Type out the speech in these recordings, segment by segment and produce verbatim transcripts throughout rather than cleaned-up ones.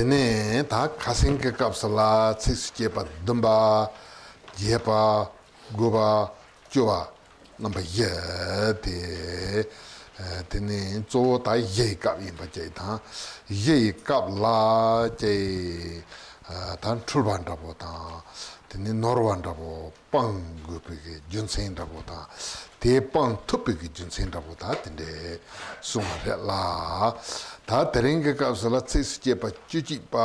དེ་ནས་ད་ཁ་སེང་གི་སྐབས་སུ་ལ་ཚིགས་སུ་བཅད་པ་བདུན་པ། བརྒྱད་པ། དགུ་པ། བཅུ་པ། རྣམ་པ་བཞི་སྟེ། དེ་ནས་གཙོ་བོ་ད་བཞི་ཡི་སྐབས་ཡིན་པ་བཅས་དང་། བཞི་ཡི་སྐབས་ལ་བཅས་ད་འཁྲུལ་པ་འདྲ་པོ་དང་། དེ་ནས་ནོར་བ་འདྲ་པོ་སྤང་དགོས་པའི་གི་རྒྱུ་མཚན་འདྲ་པོ་དང་། དེ་སྤང་ཐུབ་པའི་གི་རྒྱུ་མཚན་འདྲ་པོ་ད་དེ་འདྲས་གསུངས་པ་རེད་ལ། ད་དེ་རིང་གི་སྐབས་སུ་ལ་ཚིགས་སུ་བཅད་པ་བཅུ་གཅིག་པ།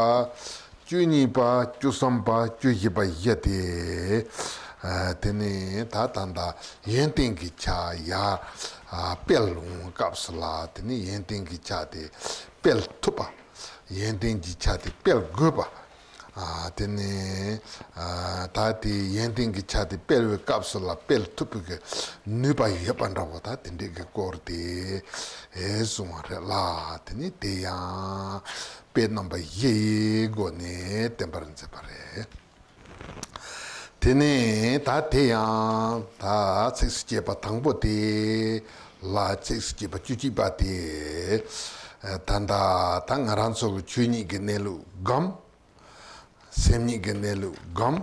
བཅུ་གཉིས་པ། བཅུ་གསུམ་པ། བཅུ་བཞི་པ་བཞི་སྟེ། དེ་ནས་ད་ད་ལྟ་ཡོན་ཏན་གྱི་ཆ་ཡར་སྤེལ་འོང་སྐབས་སུ་ལ། དེ་ནས་ཡོན་ཏན་གྱི་ཆ་དེ་སྤེལ་ཐུབ་པ། ཡོན་ཏན་གྱི་ཆ་དེ་སྤེལ་དགོས་པ། ཨ། དེ་ནས་ཨ། ད་དེ་ཡོན་ཏན་གྱི་ཆ་དེ་སྤེལ་བའི་སྐབས་སུ་ལ་སྤེལ་ཐུབ་པའི་གི་ནུས་པ་ཡོད་པ་འདྲ་པོ་ད་དེ་འདྲས་ཀྱི་སྐོར་དེ་ཨེ་གསུངས་པ་རེད་ལ། དེ་ནས་དེ་ཡང་དཔེ་རྣམ་པ་བཞི་ཡི་སྒོ་ནས་བསྟན་པར་མཛད་པ་རེད། དེ་ནས་ད་དེ་ཡང་ད་ཚིགས་སུ་བཅད་པ་དང་པོ་དེ་ལ་ཚིགས་སུ་བཅད་པ་བཅུ་གཅིག་པ་དེ། ད་ལྟ་ད་ང་རང་ཚོ་གི་ཆོས་ཉིད་ཀྱི་གནས་ལུགས་སྒོམ། སེམས་ཉིད་ཀྱི་གནས་ལུགས་སྒོམ།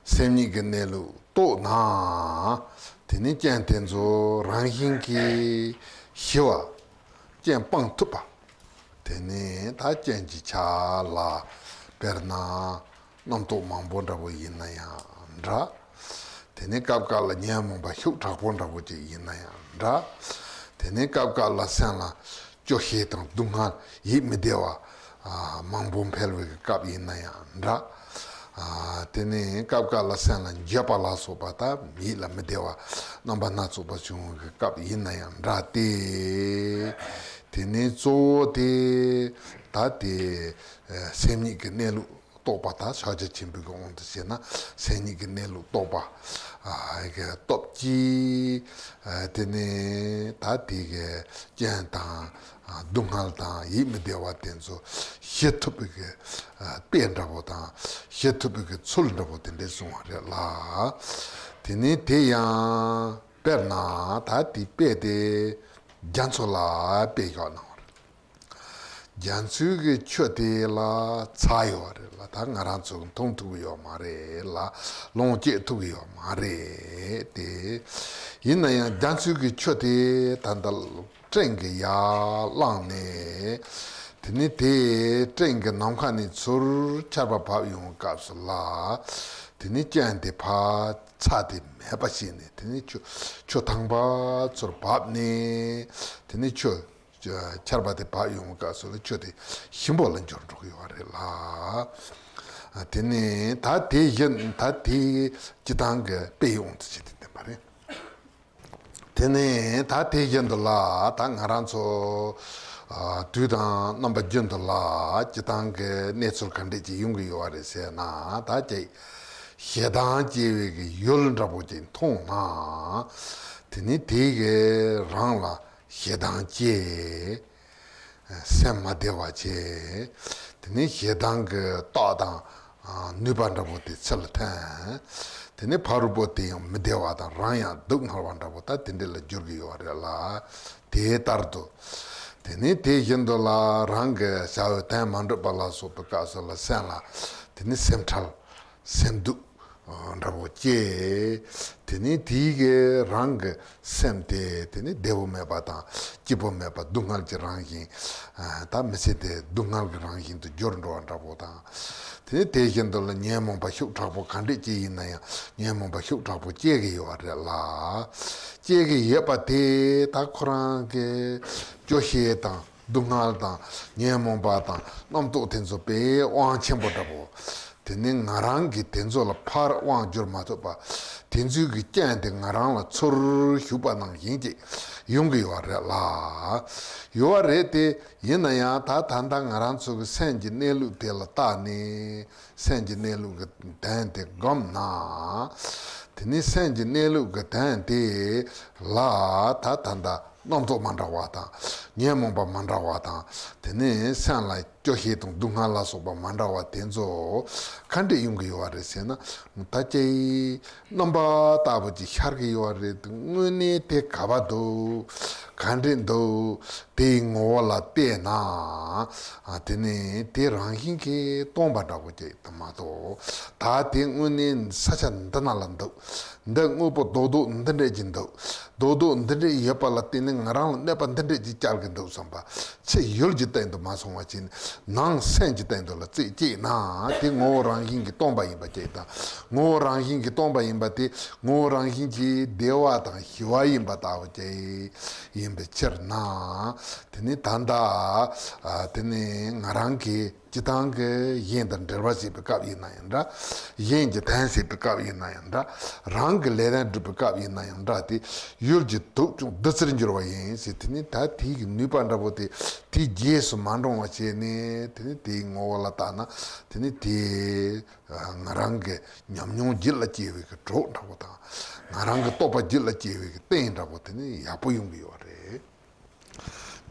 སེམས་ཉིད་ཀྱི་གནས་ལུགས་རྟོགས་ན། དེ་ནི་རྐྱེན་དེ་ཚོ་རང་བཞིན་གྱིས་ཞི་བ། རྐྱེན་སྤང་ཐུབ་པ། དེ་ནི་ད་རྐྱེན་གྱི་ཆ་ལ་དཔེར་ན་རྣམ་རྟོག་མང་པོ་འདྲ་པོ་ཡིན་ན་ཡང་འདྲ། དེ་ནི་སྐབས་འགའ་ལ་ཉོན་མོངས་པ་ཤུགས་དྲག་པོ་འདྲ་པོ་ཅིག་ཡིན་ན་ཡང་འདྲ། དེ་ནི་སྐབས་འགའ་ལ་སེམས་ལ་སྐྱོ་ཤས་དང་སྡུག་བསྔལ་ཡིད་མི་བདེ་བ་མང་པོ་འཕེལ་བའི་སྐབས་ཡིན་ན་ཡང་འདྲ། དེ་ནི་སྐབས་འགའ་ལ་སེམས་ལ་འགྱོད་པ་ལ་སོགས་པ་དང་ཡིད་ལ་མི་བདེ་བ་རྣམ་པ་སྣ་ཚོགས་པ་བྱུང་བའི་སྐབས་ཡིན་ན་ཡང་འདྲ་སྟེ། དེ་ནི་གཙོ་བོ་དེ་ད་དེ་སེམས་ཉིད་ཀྱི་གནས་ལུགས་རྟོགས་པ་དང་། ཕྱག་རྒྱ་ཆེན་པོའི་གི་དབང་དུ་བྱས་ན་སེམས་ཉིད་ཀྱི་གནས་ལུགས་རྟོགས་པ་གི་སྟོབས་ཀྱིས། དེ་ནས་ད་དེ་གི་རྐྱེན་དང་སྡུག་བསྔལ་དང་ཡིད་མི་བདེ་བ་དེ་ཚོ་ཞི་ཐུབ་པའི་གི་དཔེ་འདྲ་པོ་དང་། ཞི་ཐུབ་པའི་གི་ཚུལ་འདྲ་པོ་དེ་འདྲས་གསུངས་པ་རེད་ལ། དེ་ནས་དེ་ཡང་དཔེར་ན་ད་དེ་དཔེ་དེ་རྒྱ་མཚོ་ལ་དཔེ་བཞག་གནང་བ་རེད། རྒྱ་མཚོའི་གི་ཆུ་དེ་ལ་ཚ་ཡོད་རེད་ལ། ད་ང་རང་ཚོ་འཐུང་ཐུབ་ཀྱི་ཡོད་མ་རེད་ལ། རླུང་སྐྱེད་ཐུབ་ཀྱི་ཡོད་མ་རེད་དེ། ཡིན་ན་ཡང་རྒྱ་མཚོའི་གི་ཆུ་དེ་ད་ལྟ་སྤྲིན་གྱིས་ཡར་བསླངས་ནས། དེ་ནི་དེ་སྤྲིན་གྱི་ནམ་མཁའ་ནས་ཚུར་ཆར་པ་བབས་ཡོང་སྐབས་སུ་ལ། དེ་ནི་རྐྱེན་དེ་ཕར་ཚ་དེ་མེད་པ་བྱས་ནས། དེ་ནི་ཆུ་ཆུ་དྭངས་པ་ཚུར་བབས་ནས། དེ་ནི་ཆུ་ཆར་པ་དེ་བབས་ཡོང་བའི་སྐབས་སུ་ལ་ཆུ་དེ་ཞིམ་པོ་ལ་འགྱུར་འགྲོ་གི་ཡོད་རེད་ལ། དེ་ནས་ད་དེ་བཞིན་ད་དེ་སྤྱིར་བཏང་གི་དཔེ་ཡི་དབང་དུ་བྱས་ཏེ་བསྟན་པ་རེད། དེ་ནས་ད་དེ་བཞིན་དུ་ལ་ད་ང་རང་ཚོ་དུས་དང་རྣམ་པ་རྒྱུན་དུ་ལ་སྤྱིར་བཏང་གི་གནས་ཚུལ་ག་འདྲས་ཅིག་ཡོང་གི་ཡོད་རེད་ཟེར་ན། ད་ཅིག་ཞེ་སྡང་སྐྱེ་བའི་གི་ཡུལ་འདྲ་པོ་ཅིག་མཐོང་ན། དེ་ནི་དེ་གི་རང་ལ་ཞེ་སྡང་སྐྱེ། སེམས་མ་བདེ་བ་བྱེད། དེ་ནས་ཞེ་སྡང་གི་རྟགས་དང་ནུས་པ་འདྲ་པོ་དེ་ཚུར་ལ་ཐོན། དེ་ནས་ཕ་རོལ་པོ་དེ་ཡང་མི་བདེ་བ་དང་རང་ཡང་སྡུག་བསྔལ་བ་འདྲ་པོ་ད་དེ་འདྲ་ལ་འགྱུར་གི་ཡོད་རེད་ལ། དེ་ལྟར་དུ། དེ་ནས་དེ་བཞིན་དུ་ལ་རང་གི་བྱ་བའི་དོན་མ་འགྲུབ་པ་ལ་སོགས་པའི་སྐབས་སུ་ལ་སེམས་ལ་དེ་ནས་སེམས་ཁྲལ། སེམས་སྡུག་འདྲ་པོ་སྐྱེ། དེ་ནས་དེའི་གི་རང་གི་སེམས་དེ་དེ་ནས་བདེ་བོ་མེད་པ་དང་སྐྱིད་པོ་མེད་པ། སྡུག་བསྔལ་གྱི་རང་བཞིན། ད་མི་ཚེ་དེ་སྡུག་བསྔལ་གྱི་རང་བཞིན་དུ་འགྱུར་འགྲོ་བ་འདྲ་པོ་དང་། དེ་ནས་དེ་བཞིན་དུ་ལ་ཉོན་མོངས་པ་ཤུགས་དྲག་པོ་ག་འདྲས་ཅིག་ཡིན་ན་ཡང་ཉོན་མོངས་པ་ཤུགས་དྲག་པོ་སྐྱེ་གི་ཡོད་རེད་ལ། སྐྱེ་གི་ཡོད་པ་དེ་ད་ཁོ་རང་གི་སྐྱོ་ཤས་དང་། སྡུག་བསྔལ་དང་ཉོན་མོངས་པ་དང་རྣམ་རྟོག་དེ་ཚོ་དཔེ་དབང་ཆེན་པོ་འདྲ་པོ། དེ་ནི་ང་རང་གིས་དེ་ཚོ་ལ་ཕར་དབང་བསྒྱུར་མ་ཐུབ་པ། དེ་ཚོའི་གི་རྐྱེན་དེ་ང་རང་ལ་ཚུར་ཞུགས་པ་ནང་བཞིན་ཅིག་ཡོང་གི་ཡོད་རེད་ལ། ཡོད་རེད་དེ། ཡིན་ན་ཡང་ད་ད་ལྟ་ང་རང་ཚོ་གི་སེམས་ཀྱི་གནས་ལུགས་དེ་ལ་བལྟས་ནས་སེམས་ཀྱི་གནས་ལུགས་གི་དོན་དེ་བསྒོམས་ན། དེ་ནི་སེམས་ཀྱི་གནས་ལུགས་གི་དོན་དེ་ལ་ད་ད་ལྟ། རྣམ་རྟོག་མ་འདྲ་བ་དང་། ཉོན་མོངས་པ་མ་འདྲ་བ་དང་། དེ་ནས་སེམས་ལ་སྐྱོ་ཤས་དང་སྡུག་བསྔལ་ལ་སོགས་པ་མ་འདྲ་བ་དེ་ཚོ་ག་འདྲས་ཡོང་གི་ཡོད་རེད་ཟེར་ན། ད་ཅི་རྣམ་པ་ལྟ་བུ་ཅིག་ཤར་གི་ཡོད་རེད། དངོས་གནས་དེ་ག་པར་འདུག་ག་འདྲས་འདུག་དེའི་ངོ་བོ་ལ་བལྟས་ན། ཨ། དེ་ནི་དེ་རང་བཞིན་གྱིས་སྟོང་པ་འདྲ་བོ་ཅིག་ད་མ་གཏོགས། ད་དེ་དངོས་གནས་ས་ཆ་འདི་ན་ལ་འདུག་འདི་དངོས་པོ་རྡོག་རྡོག་འདི་འདྲས་ཀྱི་འདུག་རྡོག་རྡོག་འདི་འདྲས་ཡོད་པ་ལ་བརྟེན་ནས་ང་རང་ལ་གནོད་པ་འདི་འདྲས་ཀྱི་བསྐྱལ་གྱི་འདུག་བསམ་པ། ཕྱི་ཡུལ་གྱི་སྟེང་དུ་མ་སོང་བ་བྱས་ནས། ནང་སེམས་ཀྱི་སྟེང་དུ་ལ་རྩིས་བཅད་ན། དེ་ངོ་བོ་རང་བཞིན་གྱིས་སྟོང་པ་ཡིན་པ་ཅིག་དང་། ངོ་བོ་རང་བཞིན་གྱིས་སྟོང་པ་ཡིན་པ་དེ། ངོ་བོ་རང་བཞིན་གྱིས་བདེ་བ་དང་ཞི་བ་ཡིན་པ་ལྟ་བུ་ཅིག་ཡིན་པའི་ཕྱིར་ན། དེ་ནི་ད་ལྟ། ཨ། དེ་ནི་ང་རང་གི་སྤྱི་བཏང་གི་གཞན་དང་འབྲེལ་བ་བྱེད་པའི་སྐབས་ཡིན་ན་ཡང་འདྲ། གཞན་གྱི་དོན་བྱེད་པའི་སྐབས་ཡིན་ན་ཡང་འདྲ། རང་གི་ལས་དོན་སྒྲུབ་པའི་སྐབས་ཡིན་ན་ཡང་འདྲ། དེ་ཡུལ་གྱི་དུག་ཀྱང་བདུད་རྩིར་འགྱུར་བ་ཡིན་ཟེར། དེ་ནི་ད་དེ་གི་ནུས་པ་འདྲ་པོ་དེ་དེའི་རྗེས་སུ་མ་འབྲང་བ་བྱས་ནས། དེ་ནི་དེའི་ངོ་བོ་ལ་བལྟས་ན། དེ་ནི་དེ་ང་རང་གི་ཉམས་མྱོང་རྒྱུད་ལ་སྐྱེས་པའི་གི་གྲོགས་འདྲ་པོ་དང་། ང་རང་གི་རྟོགས་པ་རྒྱུད་ལ་སྐྱེས་པའི་གི་རྟེན་འདྲ་པོ་དེ་ནི་ཡག་པོ་ཡོང་གི་ཡོད་རེད།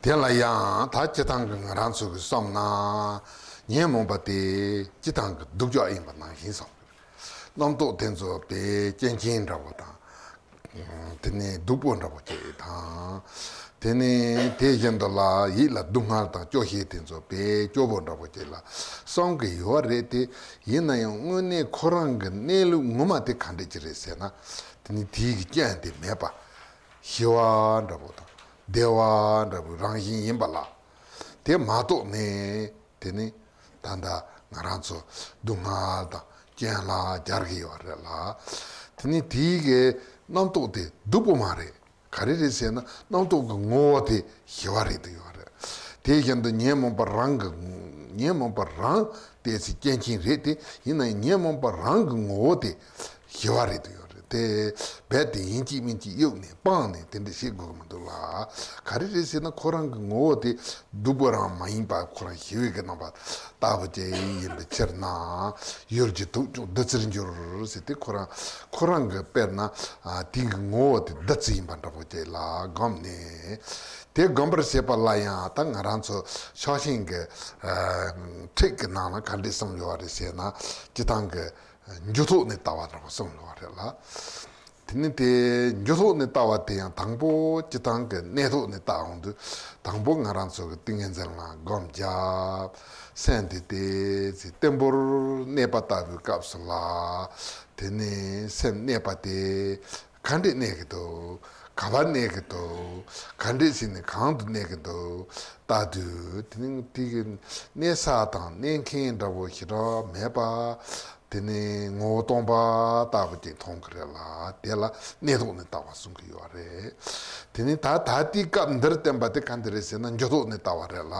དེ་ལ་ཡང་ད་སྤྱི་བཏང་གི་ང་རང་ཚོ་གིས་བསམ་ན། ཉོན་མོངས་པ་དེ་སྤྱི་བཏང་གི་སྡུག་ཅག་ཡིན་པ་ནང་བཞིན་བསམ་གི། རྣམ་རྟོག་དེ་ཚོ་དཔེ་སྐྱོན་ཅན་འདྲ་པོ་དང་། དེ་ནས་སྡུག་པོ་འདྲ་པོ་ཅིག་དང་། དེ་ནས་དེ་བཞིན་དུ་ལ་ཡིད་ལ་སྡུག་བསྔལ་དང་སྐྱོ་ཤས་དེ་ཚོ་དཔེ་སྐྱོ་པོ་འདྲ་པོ་ཅིག་ལ་བསམ་གི་ཡོད་རེད་དེ། ཡིན་ན་ཡང་དངོས་གནས་ཁོ་རང་གི་གནས་ལུགས་ངོ་མ་དེ་ག་འདྲ་ཅིག་རེད་ཟེར་ན། དེ་ནི་དེའི་གི་སྐྱོན་དེ་མེད་པ། ཞི་བ་འདྲ་པོ་དང་བདེ་བ་འདྲ་པོའི་རང་བཞིན་ཡིན་པ་ལ། དེ་མ་རྟོགས་ནས་དེ་ནི་ད་ལྟ་ང་རང་ཚོ་སྡུག་བསྔལ་དང་སྐྱོན་ལ་སྦྱར་གྱི་ཡོད་རེད་ལ། དེ་ནི་དེའི་གི་རྣམ་རྟོག་དེ་སྡུག་པོ་མ་རེད། ག་རེ་རེད་ཟེར་ན། རྣམ་རྟོག་གི་ངོ་བོ་དེ་ཞི་བ་རེད་དུ་ཡོད་རེད། དེ་བཞིན་དུ་ཉོན་མོངས་པ་རང་གི། ཉོན་མོངས་པ་རང་ཏོག་ཙམ་སྐྱོན་ཅན་རེད་དེ། ཡིན་ན་ཡང་ཉོན་མོངས་པ་རང་གི་ངོ་བོ་དེ་ཞི་བ་རེད་དུ་ཡོད་རེད་དེ། རྦད་དེ་ཡིན་གཅིག་མིན་གཅིག་གཡུགས་ནས་སྤངས་ནས་དེ་འདྲ་བྱེད་དགོས་ཀྱི་མི་འདུག་ལ། ག་རེ་རེད་ཟེར་ན། ཁོ་རང་གི་ངོ་བོ་དེ་སྡུག་པོ་རང་མ་ཡིན་པ། ཁོ་རང་ཞི་བའི་གི་རྣམ་པ་ལྟ་བུ་ཅིག་ཡིན་པའི་ཕྱིར་ན། ཡུལ་གྱི་དུག་ཀྱང་བདུད་རྩིར་འགྱུར་ཟེར་ཏེ། ཁོ་རང་ཁོ་རང་གི་དཔེར་ན། ཨ། དེའི་གི་ངོ་བོ་དེ་བདུད་རྩི་ཡིན་པ་འདྲ་པོ་ཅིག་ལ་བསྒོམས་ནས། དེ་བསྒོམ་པར་བྱེད་པ་ལ་ཡང་ད་ང་རང་ཚོ་ཕྱག་ཆེན་གྱི། ཨ། ཁྲིད་ཀྱི་ནང་ལ་ག་འདྲས་གསུངས་ཡོད་རེད་ཟེར་ན། སྤྱིར་བཏང་གི་འཇུག་ལྡོག་ནས་ལྟ་བ་འདྲ་པོ་གསུངས་ཡོད་རེད་ལ། དེ་ནི་དེ་འཇུག་ལྡོག་ནས་ལྟ་བ་དེ་ཡང་དང་པོ་སྤྱིར་བཏང་གི་གནས་ལྡོག་ནས་ལྟ་འོང་དུས། དང་པོ་ང་རང་ཚོ་གི་ཏིང་ངེ་འཛིན་ལ་སྒོམ་བརྒྱབ། སེམས་དེ་དེ་ཚེ་བརྟན་པོར་གནས་པ་ལྟ་བུའི་སྐབས་སུ་ལ། དེ་ནི་སེམས་གནས་པ་དེ་ག་འདྲས་གནས་ཀྱི་འདུག་ག་པར་གནས་ཀྱི་འདུག་ག་འདྲས་བྱས་ནས་གང་དུ་གནས་ཀྱི་འདུག་ལྟ་དུས། དེ་ནི་དེ་གི་གནས་ས་དང་གནས་མཁན་འདྲ་པོ་ཞེ་དྲག་མེད་པ། དེ་ནི་ངོ་བོ་སྟོང་པ་ལྟ་བུ་ཅིག་མཐོང་གི་རེད་ལ། དེ་ལ་གནས་ལྡོག་ནས་ལྟ་བ་གསུང་གི་ཡོད་རེད། དེ་ནི་ད་ད་ལྟའི་སྐབས་འདིར་བསྟན་པ་དེ་ག་འདི་རེད་ཟེར་ན། འཇུག་ལྡོག་ནས་ལྟ་བ་རེད་ལ།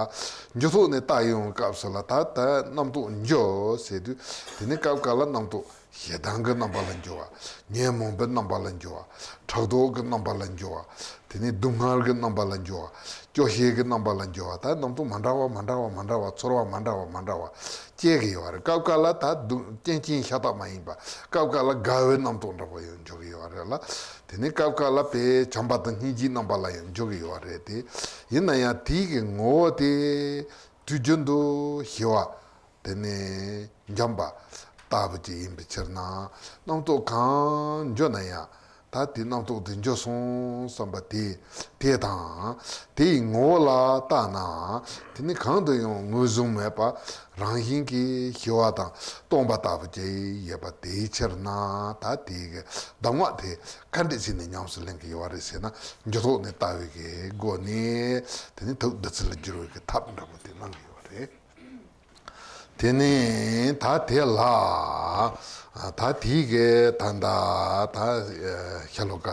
འཇུག་ལྡོག་ནས་ལྟ་ཡོང་བའི་སྐབས་སུ་ལ། ད་ད་རྣམ་རྟོག་འགྱུ་ཟེར་དུས། དེ་ནི་སྐབས་འགའ་ལ་རྣམ་རྟོག་ཞེ་སྡང་གི་རྣམ་པ་ལ་འགྱུ་བ། ཉོན་མོངས་པའི་རྣམ་པ་ལ་འགྱུ་བ། ཕྲག་དོག་གི་རྣམ་པ་ལ་འགྱུ་བ། དེ་ནས་སྡུག་བསྔལ་གྱི་རྣམ་པ་ལ་འགྱུ་བ། སྐྱོ་ཤས་ཀྱི་རྣམ་པ་ལ་འགྱུ་བ། ད་རྣམ་རྟོག་མ་འདྲ་བ་མ་འདྲ་བ་མ་འདྲ་བ། ཚོར་བ་མ་འདྲ་བ་མ་འདྲ་བ་སྐྱེ་གི་ཡོད་རེད། སྐབས་འགའ་ལ་ད་སྡུག་རྐྱེན་ཅན་ཤ་སྟག་མ་ཡིན་པ། སྐབས་འགའ་ལ་དགའ་བའི་རྣམ་རྟོག་འདྲ་པོ་ཡང་འགྱུ་གི་ཡོད་རེད་ལ། དེ་ནས་སྐབས་འགའ་ལ་དཔེ་བྱམས་པ་དང་སྙིང་རྗེའི་རྣམ་པ་ལ་ཡང་འགྱུ་གི་ཡོད་རེད་དེ། ཡིན་ན་ཡང་དེའི་གི་ངོ་བོ་དེ་དུས་རྒྱུན་དུ་ཞི་བ། དེ་ནས་འཇམ་པ་ལྟ་བུ་ཅིག་ཡིན་པའི་ཕྱིར་ན། རྣམ་རྟོག་གང་འགྱུ་ན་ཡང་། ད་དེ་རྣམ་རྟོག་དེ་འགྱུ་སོང་བསམ་པ་དེ་དེ་དང་། དེའི་ངོ་བོ་ལ་བལྟས་ན། དེ་ནི་གང་དུ་ཡང་ངོས་བཟུང་མེད་པ། རང་བཞིན་གྱིས་ཞི་བ་དང་སྟོང་པ་ལྟ་བུ་ཅིག་ཡོད་པ་དེའི་ཕྱིར་ན། ད་དེའི་གི་གདམས་ངག་དེ་ག་འདྲས་བྱས་ནས་ཉམས་སུ་ལེན་གྱི་ཡོད་རེད་ཟེར་ན། འཇུག་ལྡོག་ནས་ལྟ་བའི་གི་སྒོ་ནས། དེ་ནི་དུག་བདུད་རྩི་ལ་བསྒྱུར་བའི་གི་ཐབས་འདྲ་པོ་དེ་གནང་གི་ཡོད་རེད། དེ་ནས་ད་དེ་ལ། ད་དེའི་གི་ད་ད་ད་ཤ་ལོ་ཀ་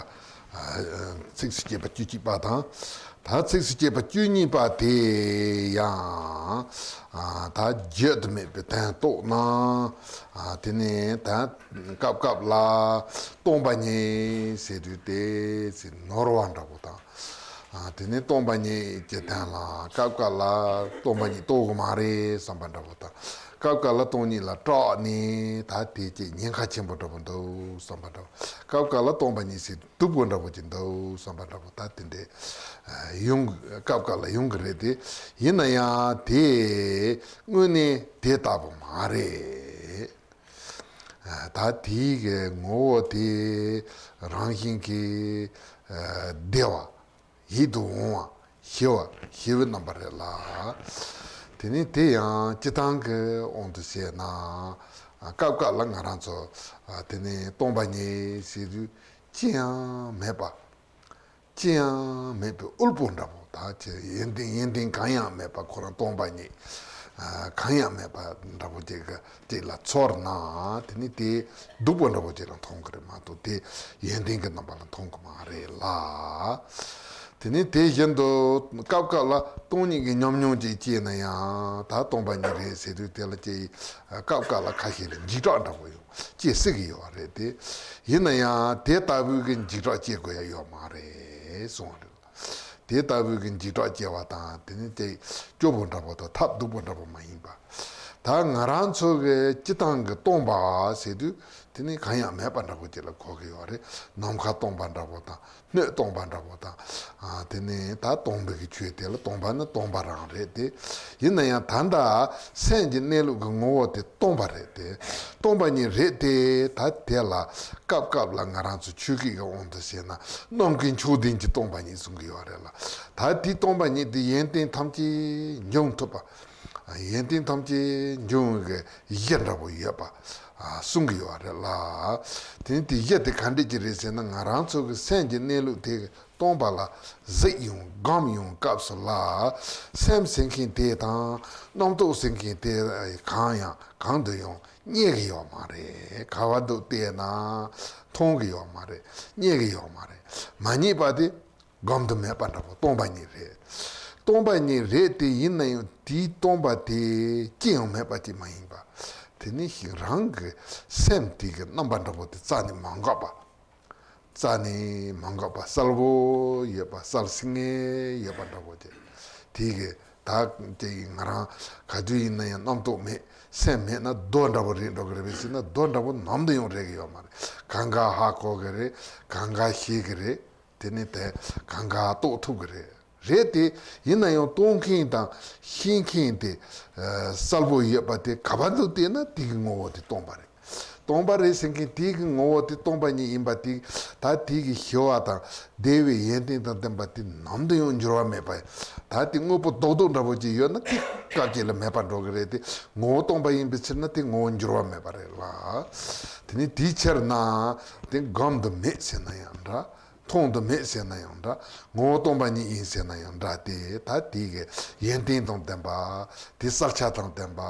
ཚིགས་སུ་བཅད་པ་བཅུ་གཅིག་པ་དང་། ད་ཚིགས་སུ་བཅད་པ་བཅུ་གཉིས་པ་དེ་ཡང་། ད་བརྗོད་དུ་མེད་པའི་དོན་རྟོགས་ན། དེ་ནས་ད་སྐབས་སྐབས་ལ་སྟོང་པ་ཉིད་ཟེར་དུས་དེ་ནོར་བ་འདྲ་པོ་དང་། ཨ། དེ་ནས་སྟོང་པ་ཉིད་ཀྱི་དོན་ལ་སྐབས་འགའ་ལ་སྟོང་པ་ཉིད་རྟོགས་གི་མ་རེད་བསམ་པ་འདྲ་པོ་དང་། སྐབས་འགའ་ལ་སྟོང་ཉིད་ལ་སྐྲག་ནས་ད་དེ་ཅིག་ཉེན་ཁ་ཆེན་པོ་འདྲ་པོ་འདུག་བསམ་པ་འདྲ་པོ། སྐབས་འགའ་ལ་སྟོང་པ་ཉིད་ཟེར་སྡུག་པོ་འདྲ་པོ་ཅིག་འདུག་བསམ་པ་འདྲ་པོ། ད་དེ་འདྲའི་ཡོང་སྐབས་འགའ་ལ་ཡོང་གི་རེད་དེ། ཡིན་ན་ཡང་དེ་དངོས་གནས་དེ་ལྟ་བུ་མ་རེད། ད་དེའི་གི་ངོ་བོ་དེ་རང་བཞིན་གྱིས་བདེ་བ། ཡིད་དུ་འོང་བ། ཞི་བ། ཞི་བའི་རྣམ་པ་རེད་ལ། དེ་ནི་དེ་ཡང་སྤྱིར་བཏང་གི་དབང་དུ་བྱས་ན། སྐབས་འགའ་ལ་ང་རང་ཚོ་དེ་ནི་སྟོང་པ་ཉིད་ཟེར་དུས་ཅི་ཡང་མེད་པ། ཅི་ཡང་མེད་པའི་དབུལ་པོ་འདྲ་པོ། ད་ཅི་ཡོན་ཏན་ཡོན་ཏན་གང་ཡང་མེད་པ། ཁོ་རང་སྟོང་པ་ཉིད་གང་ཡང་མེད་པ་འདྲ་པོ་ཅིག་གི་ཅིག་ལ་ཚོར་ན། དེ་ནི་དེ་སྡུག་པོ་འདྲ་པོ་ཅིག་ལ་མཐོང་གི་རེད་མ་གཏོགས་དེ་ཡོན་ཏན་གྱི་རྣམ་པ་ལ་མཐོང་གི་མ་རེད་ལ། དེ་ནི་དེ་བཞིན་དུ་སྐབས་འགའ་ལ་སྟོང་ཉིད་ཀྱི་ཉམས་མྱོང་ཅིག་སྐྱེས་ན་ཡང་ད་སྟོང་པ་ཉིད་རེད་ཟེར་དུས་དེ་ལ་ཅིག་སྐབས་འགའ་ལ་ཁ་ཤས་ལ་འཇིགས་སྐྲག་འདྲ་པོ་ཡོང་སྐྱེ་སྲིད་ཀྱི་ཡོད་པ་རེད་དེ། ཡིན་ན་ཡང་དེ་ལྟ་བུའི་གི་འཇིགས་སྐྲག་སྐྱེ་དགོས་ཡ་ཡོད་མ་རེད་གསུངས་པ་རེད། དེ་ལྟ་བུའི་གི་འཇིགས་སྐྲག་སྐྱེ་བ་དང་དེ་ནི་དེ་སྐྱོ་པོ་འདྲ་པོ་དང་ཐབས་སྡུག་པོ་འདྲ་པོ་མ་ཡིན་པ། ད་ང་རང་ཚོ་གི་སྤྱིར་བཏང་གི་སྟོང་པ་ཟེར་དུས་དེ་ནི་གང་ཡང་མེད་པ་འདྲ་པོ་ཅིག་ལ་གོ་གི་ཡོད་རེད། ནམ་མཁའ་སྟོང་པ་འདྲ་པོ་དང་སྣོད་སྟོང་པ་འདྲ་པོ་དང་། དེ་ནི་ད་སྟོང་པའི་གི་ཆོས་དེ་ལ་སྟོང་པ་ནི་སྟོང་པ་རང་རེད་དེ། ཡིན་ན་ཡང་ད་ལྟ་སེམས་ཀྱི་གནས་ལུགས་ཀྱི་ངོ་བོ་དེ་སྟོང་པ་རེད་དེ། སྟོང་པ་ཉིད་རེད་དེ། ད་དེ་ལ་སྐབས་སྐབས་ལ་ང་རང་ཚོ་ཆོས་སྐད་ཀྱི་དབང་དུ་བྱས་ན་རྣམ་ཀུན་མཆོག་ལྡན་གྱི་སྟོང་པ་ཉིད་གསུང་གི་ཡོད་རེད་ལ། ད་དེ་སྟོང་པ་ཉིད་དེ་ཡོན་ཏན་ཐམས་ཅད་འབྱུང་ཐུབ་པ། ཡོན་ཏན་ཐམས་ཅད་འབྱུང་བའི་གཞི་འདྲ་པོ་ཡོད་པ་གསུང་གི་ཡོད་རེད་ལ། དེ་ནི་དེ་གཞི་དེ་ག་འདྲས་ཀྱི་རེད་ཟེར་ན། ང་རང་ཚོ་གི་སེམས་ཀྱི་གནས་ལུགས་དེ་སྟོང་པ་ལ་གཟིགས་ཡོང་སྒོམ་ཡོང་སྐབས་སུ་ལ། སེམས་ཟེར་མཁན་དེ་དང་རྣམ་རྟོག་ཟེར་མཁན་དེ་གང་ཡང་གང་དུ་ཡང་རྙེད་ཀྱི་ཡོད་མ་རེད། ག་བ་འདུག་བལྟས་ན་མཐོང་གི་ཡོད་མ་རེད། རྙེད་ཀྱི་ཡོད་མ་རེད། མ་རྙེད་པ་དེ་སྒོམ་དུ་མེད་པ་འདྲ་པོ་སྟོང་པ་ཉིད་རེད། སྟོང་པ་ཉིད་རེད་དེ། ཡིན་ན་ཡང་དེའི་སྟོང་པ་དེ་ཅི་ཡང་མེད་པ་ཅིག་མ་ཡིན་པ། དེ་ནི་ཞིག་རང་གི་སེམས་དེ་གི་རྣམ་པ་འདྲ་པོ་དེ་རྩ་ནས་མ་འགགས་པ། རྩ་ནས་མ་འགགས་པ། གསལ་པོ་ཡོད་པ། གསལ་སིང་ངེ་ཡོད་པ་འདྲ་པོ་ཅིག་དེ་གི་ད་ཅིག་ང་རང་ག་དུས་ཡིན་ན་ཡང་རྣམ་རྟོག་མེད། སེམས་མེད་ན་རྡོ་འདྲ་པོ་རེད་འགྲོ་གི་རེད་པས་ཟེར་ན། རྡོ་འདྲ་པོ་ནམ་དུ་ཡང་རེད་ཀྱི་ཡོད་མ་རེད། གང་ག་ཧ་གོ་གི་རེད། གང་ག་ཤེས་གི་རེད། དེ་ནི་དེ་གང་ག་རྟོགས་ཐུབ་ཀྱི་རེད། རེད་དེ། ཡིན་ན་ཡང་རྟོགས་མཁན་དང་ཤེས་མཁན་དེ་གསལ་པོ་ཡོད་པ་དེ་ག་བ་འདུག་བལྟས་ན་དེ་གི་ངོ་བོ་དེ་སྟོང་པ་རེད། སྟོང་པ་རེད་ཟེར་མཁན་དེ་གི་ངོ་བོ་དེ་སྟོང་པ་ཉིད་ཡིན་པ་དེ། ད་དེ་གི་ཞི་བ་དང་བདེ་བའི་ཡོན་ཏན་དང་ལྡན་པ་དེ་ནམ་དུ་ཡང་འགྱུར་བ་མེད་པ། ད་དེ་དངོས་པོ་རྡོག་རྡོག་འདྲ་པོ་ཅིག་ཡོད་ན་དེ་སྐབས་ཅིག་ལ་མེད་པ་འགྲོ་གི་རེད་དེ། ངོ་བོ་སྟོང་པ་ཡིན་པའི་ཕྱིར་ན་དེ་ངོ་བོ་འགྱུར་བ་མེད་པ་རེད་ལ། དེ་ནི་དེའི་ཕྱིར་ན་དེ་སྒོམ་དུ་མེད་ཟེར་ན་ཡང་འདྲ། མཐོང་དུ་མེད་ཟེར་ན་ཡང་འདྲ། ངོ་བོ་སྟོང་པ་ཉིད་ཡིན་ཟེར་ན་ཡང་འདྲ་སྟེ། ད་དེ་གི་ཡོན་ཏན་དང་ལྡན་པ། དེ་གསལ་ཆ་དང་ལྡན་པ།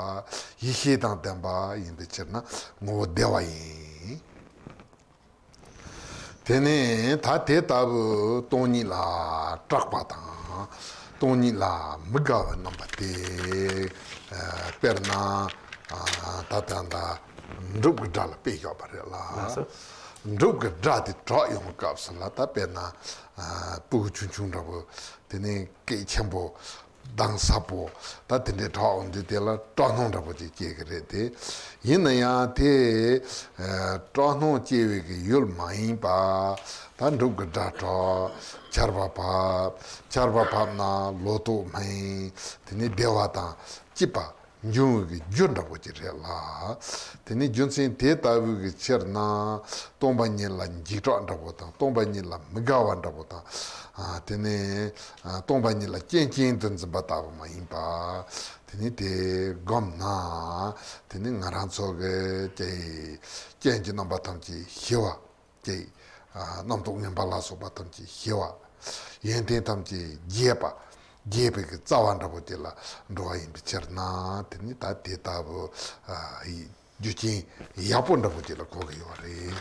ཡེ་ཤེས་དང་ལྡན་པ་ཡིན་པའི་ཕྱིར་ན་ངོ་བོ་བདེ་བ་ཡིན། དེ་ནས་ད་དེ་ལྟ་བུ་སྟོང་ཉིད་ལ་སྐྲག་པ་དང་། སྟོང་ཉིད་ལ་མི་དགའ་བའི་རྣམ་པ་དེ། ཨ། དཔེར་ན། ཨ། ད་ལྟ་འདྲ་འབྲུག་གི་སྒྲ་ལ་དཔེ་བཞག་པ་རེད་ལ། ལགས་སོ། འབྲུག་གི་སྒྲ་དེ་གྲགས་ཡོང་སྐབས་སུ་ལ། ད་དཔེར་ན། ཨ། སྤུ་གུ་ཆུང་ཆུང་འདྲ་པོ། དེ་ནས་སྐད་ཆེན་པོ། གདངས་ཟབ་པོ། ད་དེ་འདྲའི་གྲགས་འོང་དུས་དེ་ལ་སྐྲག་སྣང་འདྲ་པོ་ཅིག་སྐྱེ་གི་རེད་དེ། ཡིན་ན་ཡང་དེ། ཨ། སྐྲག་སྣང་སྐྱེ་བའི་གི་ཡུལ་མ་ཡིན་པ། ད་འབྲུག་གི་སྒྲ་གྲགས། ཆར་པ་བབས། ཆར་པ་བབས་ན་ལོ་ཏོག་སྨིན། དེ་ནས་བདེ་བ་དང་སྐྱིད་པ་འབྱུང་བའི་གི་རྒྱུ་འདྲ་པོ་ཅིག་རེད་ལ། དེ་ནི་རྒྱུ་མཚན་དེ་ལྟ་བུའི་གི་ཕྱིར་ན། སྟོང་པ་ཉིད་ལ་འཇིགས་སྐྲག་འདྲ་པོ་དང་། སྟོང་པ་ཉིད་ལ་མི་དགའ་བ་འདྲ་པོ་དང་། ཨ། དེ་ནི། ཨ། སྟོང་པ་ཉིད་ལ་རྐྱེན་ཅན་དུ་འཛིན་པ་ལྟ་བུ་མ་ཡིན་པ། དེ་ནི་དེ་སྒོམ་ན། དེ་ནི་ང་རང་ཚོ་གི་ཅིག་རྐྱེན་གྱི་རྣམ་པ་ཐམས་ཅད་ཞི་བ། ཅིག་ཨ། རྣམ་རྟོག་ངན་པ་ལ་སོགས་པ་ཐམས་ཅད་ཞི་བ། ཡོན་ཏན་ཐམས་ཅད་རྒྱས་པ། རྒྱས་པའི་གི་རྩ་བ་འདྲ་པོ་ཅིག་ལ་འགྲོ་བ་ཡིན་པའི་ཕྱིར་ན། དེ་ནི་ད་དེ་ལྟ་བུ། ཨ། ཡི་རྒྱུ་རྐྱེན་ཡག་པོ་འདྲ་པོ་ཅིག་ལ་གོ་གི་ཡོད་རེད།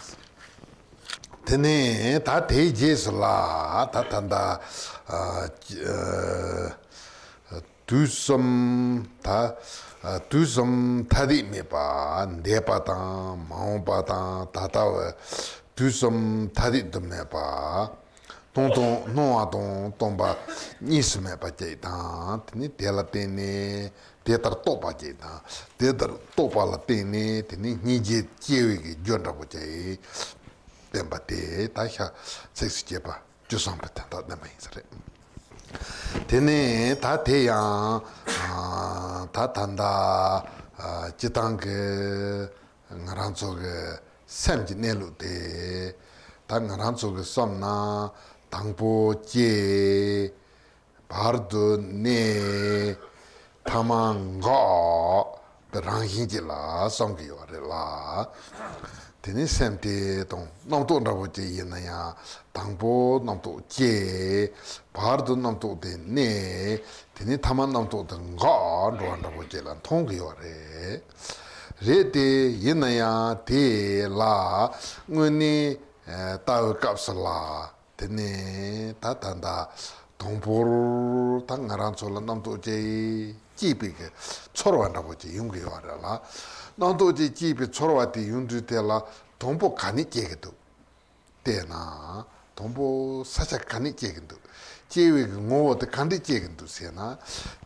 དེ་ནས་ད་དེའི་རྗེས་སུ་ལ་ད་ད་ད། ཨ། ཨ། དུས་གསུམ་ད། ཨ། དུས་གསུམ་ཐ་དད་མེད་པ། འདས་པ་དང་མ་འོངས་པ་དང་ད་ལྟ་བ། དུས་གསུམ་ཐ་དད་དུ་མེད་པ། སྣང་སྟོང་སྣང་བ་དང་སྟོང་པ་གཉིས་སུ་མེད་པ་ཅིག་དང་། དེ་ནི་དེ་ལ་བརྟེན་ནས་དེ་ལྟར་རྟོགས་པ་ཅིག་དང་། དེ་ལྟར་རྟོགས་པ་ལ་བརྟེན་ནས་དེ་ནི་སྙིང་རྗེ་སྐྱེ་བའི་གི་རྒྱུ་འདྲ་པོ་ཅིག་བསྟན་པ་དེ་ད་ཤ་ཚིགས་སུ་བཅད་པ་བཅུ་གསུམ་པའི་དོན་དག་བསྟན་པ་ཡིན་ས་རེད། དེ་ནས་ད་དེ་ཡང་ད་ད་ལྟ་སྤྱི་བཏང་གི་ང་རང་ཚོ་གི་སེམས་ཀྱི་གནས་ལུགས་དེ། ད་ང་རང་ཚོ་གི་བསམ་ན་དང་པོ་སྐྱེ། བར་དུ་གནས། ཐ་མ་འགག་པའི་རང་བཞིན་ཅིག་ལ་བསམ་གྱི་ཡོད་རེད་ལ། དེ་ནི་སེམས་དེ་དང་རྣམ་རྟོག་འདྲ་པོ་ཅིག་ཡིན་ན་ཡང་དང་པོ་རྣམ་རྟོག་སྐྱེ། བར་དུ་རྣམ་རྟོག་དེ་གནས། དེ་ནི་ཐ་མ་རྣམ་རྟོག་དེ་འགག་འགྲོ་བ་འདྲ་པོ་ཅིག་ལ་མཐོང་གི་ཡོད་རེད། རེད་དེ་ཡིན་ན་ཡང་དེ་ལ་དངོས་གནས་ལྟ་བའི་སྐབས་སུ་ལ། དེ་ནས་ད་ད་ད་དང་པོར་ད་ང་རང་ཚོ་ལ་རྣམ་རྟོག་ཅིག་སྐྱེས་པའི་གི་ཚོར་བ་འདྲ་པོ་ཅིག་ཡོང་གི་ཡོད་རེད་ལ། རྣམ་རྟོག་ཅིག་སྐྱེས་པའི་ཚོར་བ་དེ་ཡོང་དུས་དེ་ལ་དང་པོ་ག་ནས་སྐྱེ་གི་འདུག་བལྟས་ན། དང་པོ་ས་ཆ་ག་ནས་སྐྱེ་གི་འདུག་སྐྱེ་བའི་གི་ངོ་བོ་དེ་ག་འདྲས་སྐྱེ་གི་འདུག་ཟེར་ན།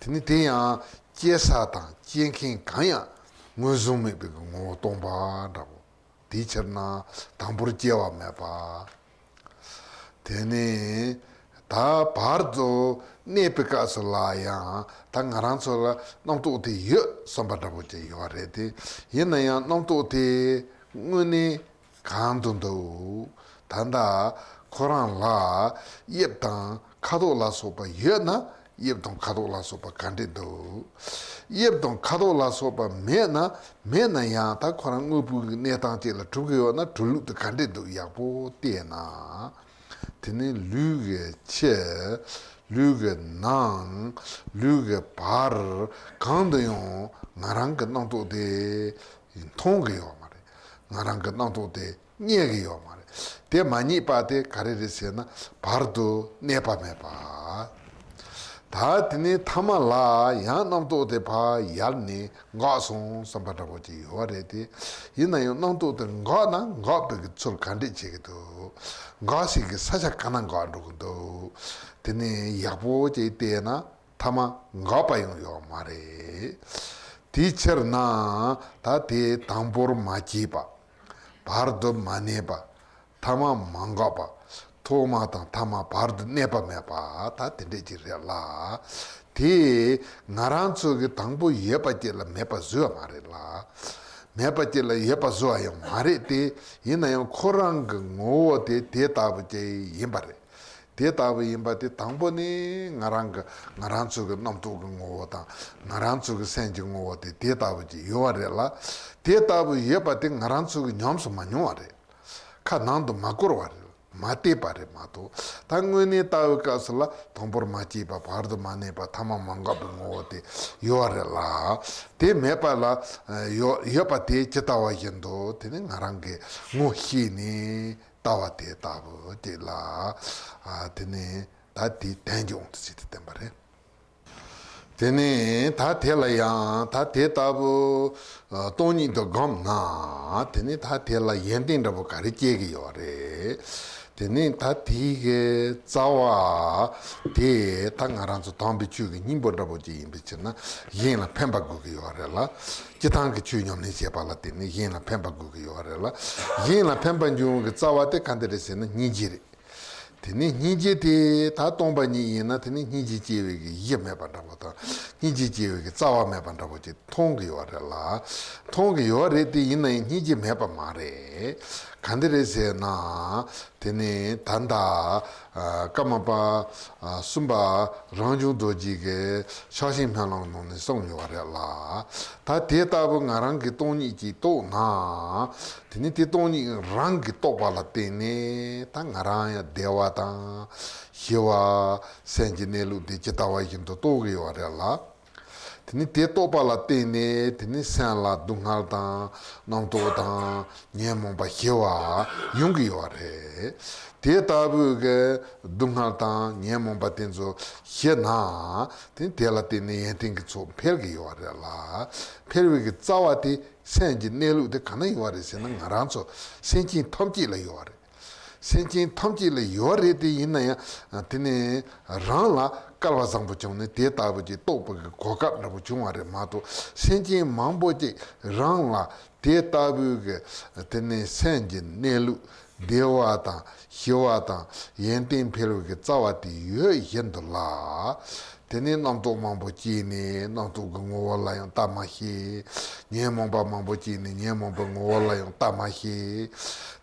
དེ་ནི་དེ་ཡང་སྐྱེ་ས་དང་སྐྱེ་མཁན་གང་ཡང་ངོས་བཟུང་མེད་པའི་གི་ངོ་བོ་སྟོང་པ་འདྲ་པོ། དེའི་ཕྱིར་ན་དང་པོར་སྐྱེ་བ་མེད་པ། དེ་ནས་ད་བར་དུ་གནས་པའི་སྐབས་སུ་ལ་ཡང་ད་ང་རང་ཚོ་ལ་རྣམ་རྟོག་དེ་ཡོད་བསམ་པ་འདྲ་པོ་ཅིག་ཡོད་རེད་དེ། ཡིན་ན་ཡང་རྣམ་རྟོག་དེ་དངོས་གནས་གང་དུ་འདུག་ད་ལྟ་ཁོ་རང་ལ་དབྱིབས་དང་ཁ་དོག་ལ་སོགས་པ་ཡོད་ན། དབྱིབས་དང་ཁ་དོག་ལ་སོགས་པ་ག་འདྲས་འདུག་དབྱིབས་དང་ཁ་དོག་ལ་སོགས་པ་མེད་ན། མེད་ན་ཡང་ད་ཁོ་རང་དངོས་པོའི་གནས་སྟངས་ཅིག་ལ་གྲུབ་ཀྱི་ཡོད་ན། གྲུབ་ལུགས་དེ་ག་འདྲས་འདུག་ཡག་པོ་བལྟས་ན། དེ་ནི་ལུས་ཀྱི་ཕྱི། ལུས་ཀྱི་ནང་། ལུས་ཀྱི་བར། གང་དུ་ཡང་ང་རང་གི་རྣམ་རྟོག་དེ་མཐོང་གི་ཡོད་མ་རེད། ང་རང་གི་རྣམ་རྟོག་དེ་རྙེད་ཀྱི་ཡོད་མ་རེད། དེ་མ་རྙེད་པ་དེ་ག་རེ་རེད་ཟེར་ན། བར་དུ་གནས་པ་མེད་པ། ད་དེ་ནས་ཐ་མ་ལ་ཡང་རྣམ་རྟོག་དེ་ཕར་ཡལ་ནས་འགག་སོང་བསམ་པ་འདྲ་པོ་ཅིག་ཡོད་རེད་དེ། ཡིན་ན་ཡང་རྣམ་རྟོག་དེ་འགག་ན་འགག་པའི་གི་ཚུལ་ག་འདྲས་བྱེད་ཀྱི་འདུག་འགག་སའི་གི་ས་ཆ་ག་ན་འགག་འགྲོ་གི་འདུག་དེ་ནས་ཡག་པོ་ཅིག་བལྟས་ན། ཐ་མ་འགག་པ་ཡང་ཡོད་མ་རེད། དེའི་ཕྱིར་ན་ད་དེ་དང་པོར་མ་སྐྱེས་པ། བར་དུ་མ་གནས་པ། ཐ་མ་མ་འགག་པ། ཐོག་མ་དང་ཐ་མ་བར་དུ་གནས་པ་མེད་པ། ད་དེ་འདྲས་ཅིག་རེད་ལ། དེ་ང་རང་ཚོ་གི་དང་པོ་ཡོད་པ་ཅིག་ལ་མེད་པ་བཟོས་པ་མ་རེད་ལ། མེད་པ་ཅིག་ལ་ཡོད་པ་བཟོས་པ་ཡང་མ་རེད་དེ། ཡིན་ན་ཡང་ཁོ་རང་གི་ངོ་བོ་དེ་དེ་ལྟ་བུ་ཅིག་ཡིན་པ་རེད། དེ་ལྟ་བུ་ཡིན་པ་དེ་དང་པོ་ནས་ང་རང་གི་ང་རང་ཚོ་གི་རྣམ་རྟོག་གི་ངོ་བོ་དང་། ང་རང་ཚོ་གི་སེམས་ཀྱི་ངོ་བོ་དེ་དེ་ལྟ་བུ་ཅིག་ཡོད་པ་རེད་ལ། དེ་ལྟ་བུ་ཡོད་པ་དེ་ང་རང་ཚོ་གི་ཉམས་སུ་མ་མྱོང་བ་རེད། ཁ་ནང་དུ་མ་བསྐོར་བ་རེད། མ་བལྟས་པ་རེད་མ་གཏོགས། ད་དངོས་གནས་ལྟ་བའི་སྐབས་སུ་ལ་དང་པོར་མ་སྐྱེས་པ། བར་དུ་མ་གནས་པ། ཐ་མ་མ་འགགས་པའི་ངོ་བོ་དེ་ཡོད་པ་རེད་ལ། དེ་མེད་པ་ལ་ཡོད་ཡོད་པ་དེ་ཇི་ལྟ་བ་བཞིན་དུ་དེ་ནི་ང་རང་གི་ངོ་ཤེས་ནས། ལྟ་བ་དེ་ལྟ་བུ་དེ་ལ། ཨ། དེ་ནི་ད་དེའི་དོན་གྱི་དབང་དུ་བྱས་ཏེ་བསྟན་པ་རེད། དེ་ནི་ད་དེ་ལ་ཡང་ད་དེ་ལྟ་བུ་ཨ་སྟོང་ཉིད་དུ་བསྒོམས་ན། དེ་ནི་ད་དེ་ལ་ཡོན་ཏན་འདྲ་པོ་ག་རེ་སྐྱེ་གི་ཡོད་རེད། དེ་ནི་ད་དེའི་གི་རྩ་བ་དེ་ད་ང་རང་ཚོ་དམ་པའི་ཆོས་ཀྱི་སྙིང་པོ་འདྲ་པོ་ཅིག་ཡིན་པའི་ཕྱིར་ན་གཞན་ལ་ཕན་པ་དགོས་ཀྱི་ཡོད་རེད་ལ། སྤྱི་བཏང་གི་ཆོས་ཉམས་ལེན་བྱེད་པ་ལ་བརྟེན་ནས་གཞན་ལ་ཕན་པ་དགོས་ཀྱི་ཡོད་རེད་ལ། གཞན་ལ་ཕན་པ་འབྱུང་བའི་རྩ་བ་དེ་ག་འདི་རེད་ཟེར་ན་སྙིང་རྗེ་རེད། དེ་ནས་སྙིང་རྗེ་དེ་ད་སྟོང་པ་ཉིད་ཡིན་ན། དེ་ནས་སྙིང་རྗེ་སྐྱེ་བའི་གི་གཞི་མེད་པ་འདྲ་པོ་དང་། སྙིང་རྗེ་སྐྱེ་བའི་གི་རྩ་བ་མེད་པ་འདྲ་པོ་ཅིག་མཐོང་གི་ཡོད་རེད་ལ། མཐོང་གི་ཡོད་རེད་དེ། ཡིན་ན་ཡང་སྙིང་རྗེ་མེད་པ་མ་རེད། ག་འདི་རེད་ཟེར་ན། དེ་ནས་ད་ལྟ་ཨ་ཀརྨ་པ་ཨ་གསུམ་པ་རང་བྱུང་རྡོ་རྗེ་གིས་ཕྱག་ཆེན་སྨོན་ལམ་ནང་ནས་གསུངས་ཡོད་རེད་ལ། ད་དེ་ལྟ་བུ་ང་རང་གིས་སྟོང་ཉིད་ཅིག་རྟོགས་ན། དེ་ནི་དེ་སྟོང་ཉིད་རང་གིས་རྟོགས་པ་ལ་བརྟེན་ནས་ད་ང་རང་ཡང་བདེ་བ་དང་ཞི་བ། སེམས་ཀྱི་གནས་ལུགས་དེ་ཇི་ལྟ་བ་བཞིན་དུ་རྟོགས་ཀྱི་ཡོད་རེད་ལ། དེ་ནི་དེ་རྟོགས་པ་ལ་བརྟེན་ནས་དེ་ནི་སེམས་ལ་སྡུག་བསྔལ་དང་རྣམ་རྟོག་དང་ཉོན་མོངས་པ་ཞི་བ་ཡོང་གི་ཡོད་རེད། དེ་ལྟ་བུའི་གི་སྡུག་བསྔལ་དང་ཉོན་མོངས་པ་དེ་ཚོ་ཞི་ན། དེ་ནི་དེ་ལ་བརྟེན་ནས་ཡོན་ཏན་གྱི་ཚོགས་འཕེལ་གྱི་ཡོད་རེད་ལ། འཕེལ་བའི་གི་རྩ་བ་དེ། སེམས་ཀྱི་གནས་ལུགས་དེ་ག་ན་ཡོད་རེད་ཟེར་ན། ང་རང་ཚོ་སེམས་ཅན་ཐམས་ཅད་ལ་ཡོད་རེད། སེམས་ཅན་ཐམས་ཅད་ལ་ཡོད་རེད། དེ་ཡིན་ན་ཡང་དེ་ནི་རང་ལ་སྐལ་བ་བཟང་པོ་བྱུང་ནས་དེ་ལྟ་བུ་ཅིག་རྟོགས་པའི་གོ་སྐབས་འདྲ་པོ་བྱུང་བ་རེད་མ་གཏོགས། སེམས་ཅན་མང་པོ་ཅིག་རང་ལ་དེ་ལྟ་བུའི་གི་དེ་ནི་སེམས་ཀྱི་གནས་ལུགས་བདེ་བ་དང་ཞི་བ་དང་ཡོན་ཏན་འཕེལ་བའི་གི་རྩ་བ་དེ་ཡོད་བཞིན་དུ་ལ། དེ་ནས་རྣམ་རྟོག་མང་པོ་སྐྱེས་ནས་རྣམ་རྟོག་གི་ངོ་བོ་ལ་ཡང་ལྟ་མ་ཤེས། ཉོན་མོངས་པ་མང་པོ་སྐྱེས་ནས་ཉོན་མོངས་པའི་ངོ་བོ་ལ་ཡང་ལྟ་མ་ཤེས།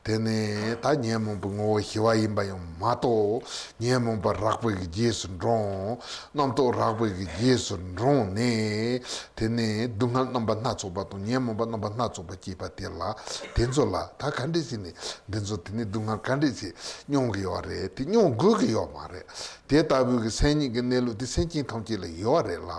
དེ་ནས་ད་ཉོན་མོངས་པའི་ངོ་བོ་ཞི་བ་ཡིན་པ་ཡང་མ་རྟོགས། ཉོན་མོངས་པ་རགས་པའི་གི་རྗེས་སུ་འབྲངས། རྣམ་རྟོག་རགས་པའི་གི་རྗེས་སུ་འབྲངས་ནས། དེ་ནས་སྡུག་བསྔལ་རྣམ་པ་སྣ་ཚོགས་པ་དང་ཉོན་མོངས་པ་རྣམ་པ་སྣ་ཚོགས་པ་སྐྱེས་པ་དེ་ལ། དེ་ཚོ་ལ་ད་ག་འདྲས་བྱས་ནས་འདི་ཚོ་དེ་ནས་སྡུག་བསྔལ་ག་འདྲས་བྱས་མྱོང་གི་ཡོད་རེད། དེ་མྱོང་དགོས་ཀྱི་ཡོད་མ་རེད། དེ་ལྟ་བུའི་གི་སེམས་ཉིད་ཀྱི་གནས་ལུགས་དེ་སེམས་ཅན་ཐམས་ཅད་ལ་ཡོད་རེད་ལ།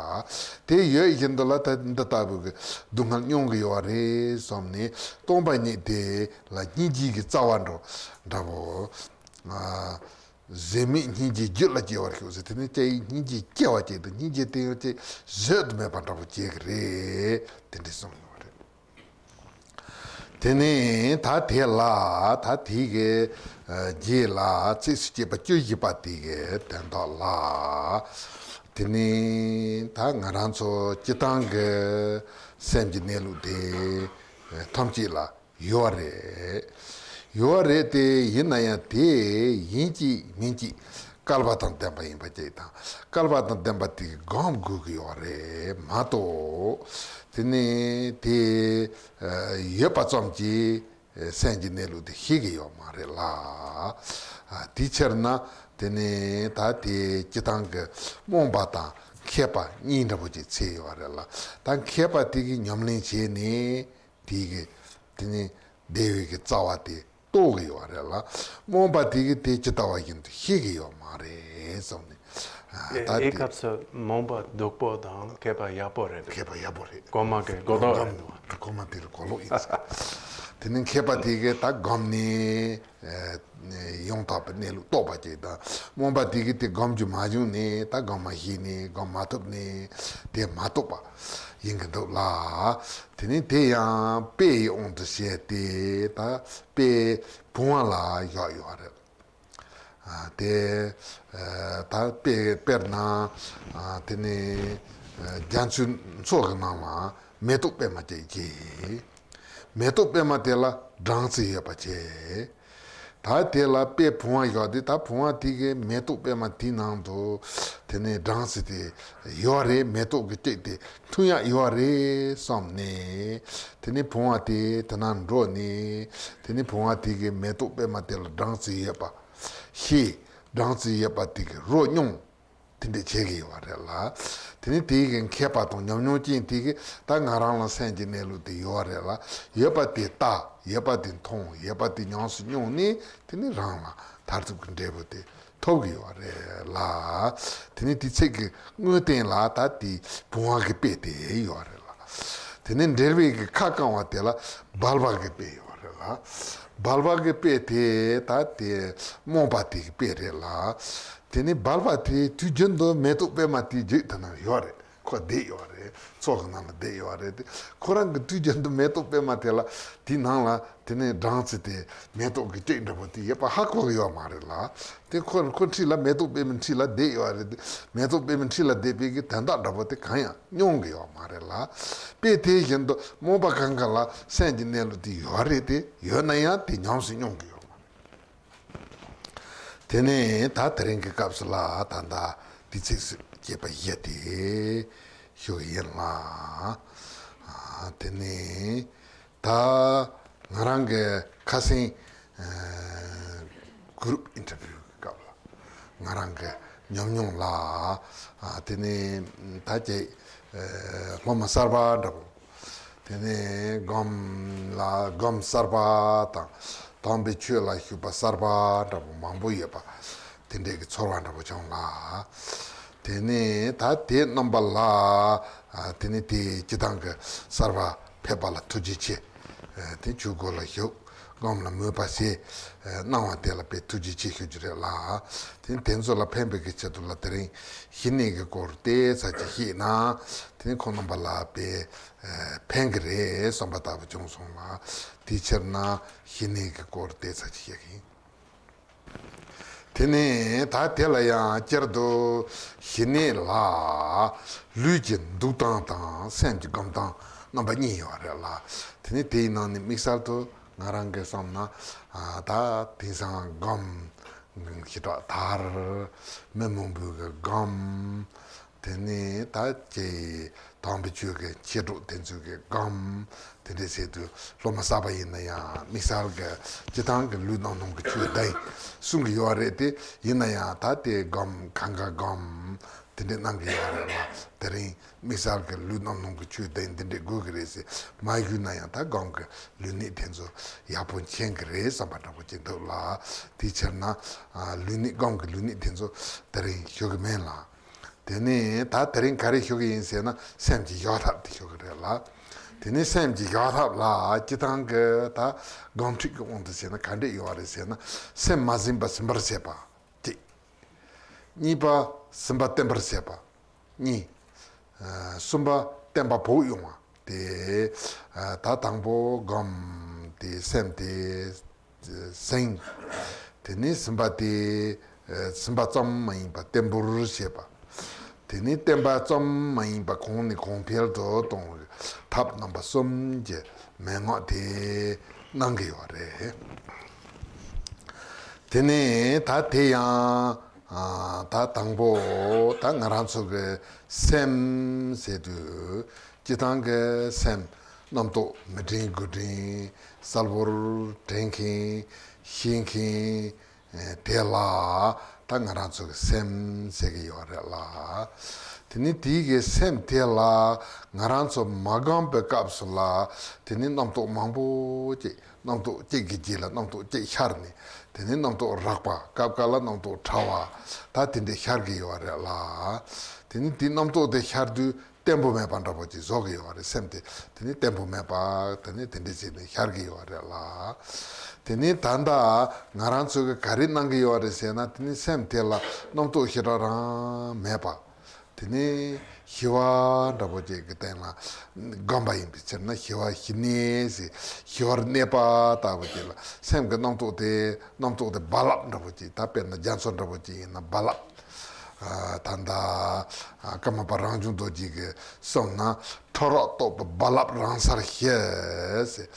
དེ་ཡོད་བཞིན་དུ་ལ་ད་འདི་ལྟ་བུའི་གི་སྡུག་བསྔལ་མྱོང་གི་ཡོད་རེད་བསམ་ནས། སྟོང་པ་ཉིད་དེ་ལ་སྙིང་རྗེ་གི་རྩ་བ་འགྲོ་འདྲ་བོ། ཨ། བཟོད་མེད་སྙིང་རྗེ་རྒྱུད་ལ་སྐྱེ་བར་ཤོག་ཟེར། དེ་ནི་སྐྱེ་བའི་སྙིང་རྗེ་སྐྱེ་བ་ཅིག་དང་སྙིང་རྗེ་དེ་ཡང་ཅིག་བཟོད་དུ་མེད་པ་འདྲ་བོ་སྐྱེ་གི་རེད། དེ་འདྲས་གསུངས་ཡོད་རེད། དེ་ནས་ད་དེ་ལ་ད་དེ་གི་རྗེས་ལ་ཚིགས་སུ་བཅད་པ་བཅུ་བཞི་པ་དེ་གི་དོན་དག་ལ། དེ་ནས་ད་ང་རང་ཚོ་སྤྱིར་བཏང་གི་སེམས་ཀྱི་གནས་ལུགས་དེ་ཐམས་ཅད་ལ་ཡོད་རེད། ཡོད་རེད་དེ། ཡིན་ན་ཡང་དེ་ཡིན་གཅིག་མིན་གཅིག་སྐལ་བ་དང་ལྡན་པ་ཡིན་པ་ཅིག་དང་། སྐལ་བ་དང་ལྡན་པ་དེ་སྒོམ་དགོས་ཀྱི་ཡོད་རེད་མ་གཏོགས། དེ་ནས་དེ་ཡོད་པ་ཙམ་གྱིས་སེམས་ཀྱི་གནས་ལུགས་དེ་ཤེས་ཀྱི་ཡོད་མ་རེད་ལ། དེའི་ཕྱིར་ན་དེ་ནས་ད་དེ་སྤྱིར་བཏང་གི་རྨོངས་པ་དང་མཁས་པ་གཉིས་འདྲ་པོ་ཅིག་ཕྱེ་ཡོད་རེད་ལ། ད་མཁས་པ་དེ་གིས་ཉམས་ལེན་བྱས་ནས། དེ་གི་དེ་ནི་བདེ་བའི་གི་རྩ་བ་དེ་རྟོགས་ཀྱི་ཡོད་རེད་ལ། རྨོངས་པ་དེ་གིས་དེ་ཇི་ལྟ་བ་བཞིན་དུ་ཤེས་ཀྱི་ཡོད་མ་རེད་བསམ་ནས། ཨེ། ད་ཨེ་དེ་སྐབས་སུ་རྨོངས་པ་སྡུག་པོ་དང་མཁས་པ་ཡག་པོ་རེད། མཁས་པ་ཡག་པོ་རེད། གོང་མ་གི་གོ་རྟོགས་རེད། གོང་མ་དེ་ལ་གོ་ལོག་ཡིན་ཟེར། དེ་ནི་མཁས་པ་དེ་གིས་ད་སྒོམ་ནས། ཨེ། ཡང་དག་པའི་གནས་ལུགས་རྟོགས་པ་ཅིག་དང་། རྨོངས་པ་དེ་གིས་དེ་སྒོམ་རྒྱུ་མ་བྱུང་ནས་ད་སྒོམ་མ་ཤེས་ནས་སྒོམ་མ་ཐུབ་ནས་དེ་མ་རྟོགས་པ་ཡིན་གྱི་འདུག་ལ། དེ་ནི་དེ་ཡང་དཔེ་ཡི་དབང་དུ་བྱས་ཏེ་ད་དཔེ་བུང་བ་ལ་བཞག་ཡོད་རེད། ཨ། དེ་ཨ་ད་དཔེ་དཔེར་ན། ཨ། དེ་ནི་ཨ་རྒྱ་མཚོའི་མཚོ་གི་ནང་ལ་མེ་ཏོག་པད་མ་ཅིག་སྐྱེས། མེ་ཏོག་པད་མ་དེ་ལ་སྦྲང་རྩི་ཡོད་པ་བྱས། ད་དེ་ལ་དཔེ་བུང་བ་བཞག་དུས། ད་བུང་བ་དེ་གིས་མེ་ཏོག་པད་མ་དེའི་ནང་དུ་དེ་ནས་སྦྲང་རྩི་དེ་ཡོད་རེད། མེ་ཏོག་གི་སྐྱེད་དེ་འཐུང་ཡག་ཡོད་རེད་བསམ་ནས། དེ་ནས་བུང་བ་དེ་དེ་ན་འགྲོ་ནས། དེ་ནས་བུང་བ་དེ་གིས་མེ་ཏོག་པད་མ་དེ་ལ་སྦྲང་རྩི་ཡོད་པ་ཤེས། སྦྲང་རྩི་ཡོད་པ་དེ་གི་རོ་མྱོང་། དེ་འདྲས་བྱེད་ཀྱི་ཡོད་རེད་ལ། དེ་ནི་དེའི་གི་མཁས་པ་དང་ཉམས་མྱོང་ཅན་དེ་གིས་ད་ང་རང་ལ་སེམས་ཀྱི་གནས་ལུགས་དེ་ཡོད་རེད་ལ། ཡོད་པ་དེ་ལྟ། ཡོད་པ་དེ་མཐོང་། ཡོད་པ་དེ་ཉམས་སུ་མྱོང་ནས། དེ་ནི་རང་ལ་མཐར་ཐུག་གི་འབྲས་བུ་དེ་ཐོབ་ཀྱི་ཡོད་རེད་ལ། དེ་ནི་དེ་ཚིག་གི་དངོས་བསྟན་ལ་ད་དེ་བུང་བ་གི་དཔེ་དེ་ཡོད་རེད་ལ། དེ་ནི་འབྲེལ་བའི་གི་ཁ་བསྐང་བ་དེ་ལ་སྦལ་པ་གི་དཔེ་ཡོད་རེད་ལ། སྦལ་པ་གི་དཔེ་དེ་ད་དེ་རྨོངས་པ་དེ་གི་དཔེ་རེད་ལ། དེ་ནི་སྦལ་པ་དེ་དུས་རྒྱུན་དུ་མེ་ཏོག་པད་མ་དེའི་རྒྱུད་དེ་ན་ཡོད་རེད། ཁོ་བསྡད་ཡོད་རེད། མཚོ་གི་ནང་ལ་བསྡད་ཡོད་རེད་དེ། ཁོ་རང་གི་དུས་རྒྱུན་དུ་མེ་ཏོག་པད་མ་དེ་ལ་དེའི་ནང་ལ་དེ་ནས་སྦྲང་རྩི་དེ་མེ་ཏོག་གི་སྐྱེད་འདྲ་པོ་དེ་ཡོད་པ་ཧ་གོ་གི་ཡོད་མ་རེད་ལ། དེ་ཁོ་ཁོ་འཁྲིས་ལ་མེ་ཏོག་པད་མའི་འཁྲིས་ལ་བསྡད་ཡོད་རེད་དེ། མེ་ཏོག་པད་མའི་འཁྲིས་ལ་བསྡད་པའི་གི་དོན་དག་འདྲ་པོ་དེ་གང་ཡང་མྱོང་གི་ཡོད་མ་རེད་ལ། དཔེ་དེ་བཞིན་དུ་རྨོངས་པ་གང་ག་ལ་སེམས་ཀྱི་གནས་ལུགས་དེ་ཡོད་རེད་དེ། ཡོད་ན་ཡང་དེ་ཉམས་སུ་མྱོང་གི་ཡོད་མ་རེད། དེ་ནས་ད་དེ་རིང་གི་སྐབས་སུ་ལ་ད་ལྟ་འདི་ཚིགས་སུ་བཅད་པ་བཞི་དེ་ཞུ་གི་ཡིན་ལ། ཨ། དེ་ནས་ད་ང་རང་གི་ཁ་སང་ཨ་གུ་རུབ་ཨིན་ཊར་བིའུ་གི་སྐབས་ལ་ང་རང་གི་ཉམས་མྱོང་ལ། ཨ། དེ་ནས་ད་ཅིག་ཨ་སློབ་མ་གསར་པ་འདྲ་པོ། དེ་ནས་སྒོམ་ལ་སྒོམ་གསར་པ་དང་། དམ་པའི་ཆོས་ལ་ཞུགས་པ་གསར་པ་འདྲ་པོ་མང་པོ་ཡོད་པ། དེ་འདྲའི་གི་ཚོར་བ་འདྲ་པོ་བྱུང་ལ། དེ་ནས་ད་དེ་རྣམ་པ་ལ། ཨ། དེ་ནས་དེ་སྤྱིར་བཏང་གི་གསར་པ་ཕེབས་པ་ལ་ཐུགས་རྗེ་ཆེ། ཨ། དེ་ཆོས་སྒོ་ལ་ཞུགས། སྒོམ་ལ་མོས་པ་བྱས། ཨ། གནང་བ་དེ་ལ་དཔེ་ཐུགས་རྗེ་ཆེ་ཞུ་རྒྱུ་རེད་ལ། དེ་དེ་ཚོ་ལ་ཕན་པའི་གི་ཆེད་དུ་ལ་དེ་རིང་ཞི་གནས་ཀྱི་སྐོར་ཏོག་ཙམ་ཅིག་བཤད་ན། དེ་ནི་ཁོང་རྣམ་པ་ལ་དཔེ་ཨ་ཕན་གི་རེད་བསམ་པ་ལྟ་བུ་བྱུང་སོང་ལ། དེའི་ཕྱིར་ན་ཞི་གནས་ཀྱི་སྐོར་ཏོག་ཙམ་ཅིག་བཤད་གི་ཡིན། དེ་ནས་ད་དེ་ལ་ཡང་བསྐྱར་དུ་ཞི་གནས་ལ་ལུས་ཀྱི་འདུག་སྟངས་དང་སེམས་ཀྱི་སྒོམ་སྟངས་རྣམ་པ་གཉིས་ཡོད་རེད་ལ། དེ་ནས་དེའི་ནང་ནས་དམིགས་བསལ་དུ་ང་རང་གིས་བསམ་ན། ཨ། ད་དེང་སང་སྒོམ་ཞེ་དྲག་དར། མི་མང་པོས་གི་སྒོམ། དེ་ནས་ད་ཀྱེ་དམ་པའི་ཆོས་ཀྱི་མཆེད་གྲོགས་དེ་ཚོས་གི་སྒོམ། དེ་འདྲས་བྱེད་དུས་སློབ་མ་གསར་པ་ཡིན་ན་ཡང་དམིགས་བསལ་གྱི་སྤྱིར་བཏང་གི་ལུས་རྣམས་སྣང་གི་ཆོས་བདེན་གསུང་གི་ཡོད་རེད་དེ། ཡིན་ན་ཡང་ད་དེ་སྒོམ་གང་ག་སྒོམ་དེ་འདྲས་གནང་གི་ཡོད་རེད་ལ། དེ་རིང་དམིགས་བསལ་གྱི་ལུས་རྣམས་སྣང་གི་ཆོས་བདེན་འདི་འདྲས་དགོས་ཀྱི་རེད་ཟེར་མ་ཞུས་ན་ཡང་ད་སྒོམ་གྱི་ལུས་གནད་དེ་ཚོ་ཡག་པོ་མཁྱེན་གྱི་རེད་བསམ་པ་འདྲ་པོ་ཅིག་འདུག་ལ། དེའི་ཕྱིར་ན། ཨ། ལུས་གནད་སྒོམ་གྱི་ལུས་གནད་དེ་ཚོ་དེ་རིང་ཞུ་གི་མིན་ལ། དེ་ནས་ད་དེ་རིང་ག་རེ་ཞུ་གི་ཡིན་ཟེར་ན་སེམས་ཀྱི་བཞག་ཐབས་དེ་ཞུ་གི་རེད་ལ། དེ་ནས་སེམས་ཀྱི་བཞག་ཐབས་ལ་སྤྱིར་བཏང་གི་ད་སྒོམ་ཁྲིད་ཀྱི་དབང་དུ་བྱས་ན་ག་འདྲས་ཡོད་རེད་ཟེར་ན། སེམས་མ་ཟིན་པ་ཟིན་པར་བྱེད་པ་གཅིག་གཉིས་པ་ཟིན་པ་བརྟན་པར་བྱེད་པ་གཉིས། ཨ། གསུམ་པ་བརྟན་པ་བོགས་དབྱུང་བ་དེ། ཨ། ད་དང་པོ་སྒོམ་དེ་སེམས་དེ་ཟིན། དེ་ནས་ཟིན་པ་དེ། ཨ། ཟིན་པ་ཙམ་མ་ཡིན་པ་བརྟན་པོར་བྱེད་པ། དེ་ནས་བརྟན་པ་ཙམ་མ་ཡིན་པ་གོང་ནས་གོང་འཕེལ་དུ་གཏོང་བའི་ཐབས་རྣམ་པ་གསུམ་གྱི་མན་ངག་དེ་གནང་གི་ཡོད་རེད། དེ་ནས་ད་དེ་ཡང་། ཨ། ད་དང་པོ་ད་ང་རང་ཚོ་གི་སེམས་ཟེར་དུས་སྤྱིར་བཏང་གི་སེམས་རྣམ་རྟོག་མི་དྲན་དགུ་དྲན་གསལ་པོར་དྲན་མཁན་ཤེས་མཁན་དེ་ལ་ད་ང་རང་ཚོ་གི་སེམས་ཟེར་གི་ཡོད་རེད་ལ། དེ་ནི་དེའི་གི་སེམས་དེ་ལ་ང་རང་ཚོ་མ་སྒོམ་པའི་སྐབས་སུ་ལ་དེ་ནི་རྣམ་རྟོག་མང་པོ་ཅིག་རྣམ་རྟོག་གཅིག་གི་རྗེས་ལ་རྣམ་རྟོག་གཅིག་ཤར་ནས། དེ་ནས་རྣམ་རྟོག་རགས་པ། སྐབས་འགའ་ལ་རྣམ་རྟོག་ཕྲ་བ། ད་དེ་འདྲས་ཤར་གྱི་ཡོད་རེད་ལ། དེ་ནས་དེ་རྣམ་རྟོག་དེ་ཤར་དུས་བརྟན་པོ་མེད་པ་འདྲ་པོ་ཅིག་བཟོ་གི་ཡོད་རེད། སེམས་དེ་དེ་ནས་བརྟན་པོ་མེད་པ། དེ་ནས་དེ་འདྲས་བྱས་ནས་ཤར་གྱི་ཡོད་རེད་ལ། དེ་ནས་ད་ལྟ་ང་རང་ཚོ་གི་ག་རེ་གནང་གི་ཡོད་རེད་ཟེར་ན། དེ་ནས་སེམས་དེ་ལ་རྣམ་རྟོག་ཞེ་དྲག་རང་མེད་པ། དེ་ནས་ཞི་བ་འདྲ་པོ་ཅིག་གི་སྟེང་ལ་སྒོམ་པ་ཡིན་པའི་ཕྱིར་ན་ཞི་བ་ཞི་གནས་ཟེར། ཞི་བར་གནས་པ་ལྟ་བུ་ཅིག་ལ་སེམས་ཀྱི་རྣམ་རྟོག་དེ་རྣམ་རྟོག་དེ་རྦ་རླབས་འདྲ་པོ་ཅིག་ད་དཔེར་ན་རྒྱ་མཚོ་འདྲ་པོ་ཅིག་ཡིན་ན་རྦ་རླབས། ཨ། ད་ལྟ་ཨ་ཀརྨ་པ་རང་བྱུང་རྡོ་རྗེ་གིས་གསུངས་ན། ཁྲོ་རགས་རྟོག་པའི་རྦ་རླབས་རང་སར་ཞི་ཟེར།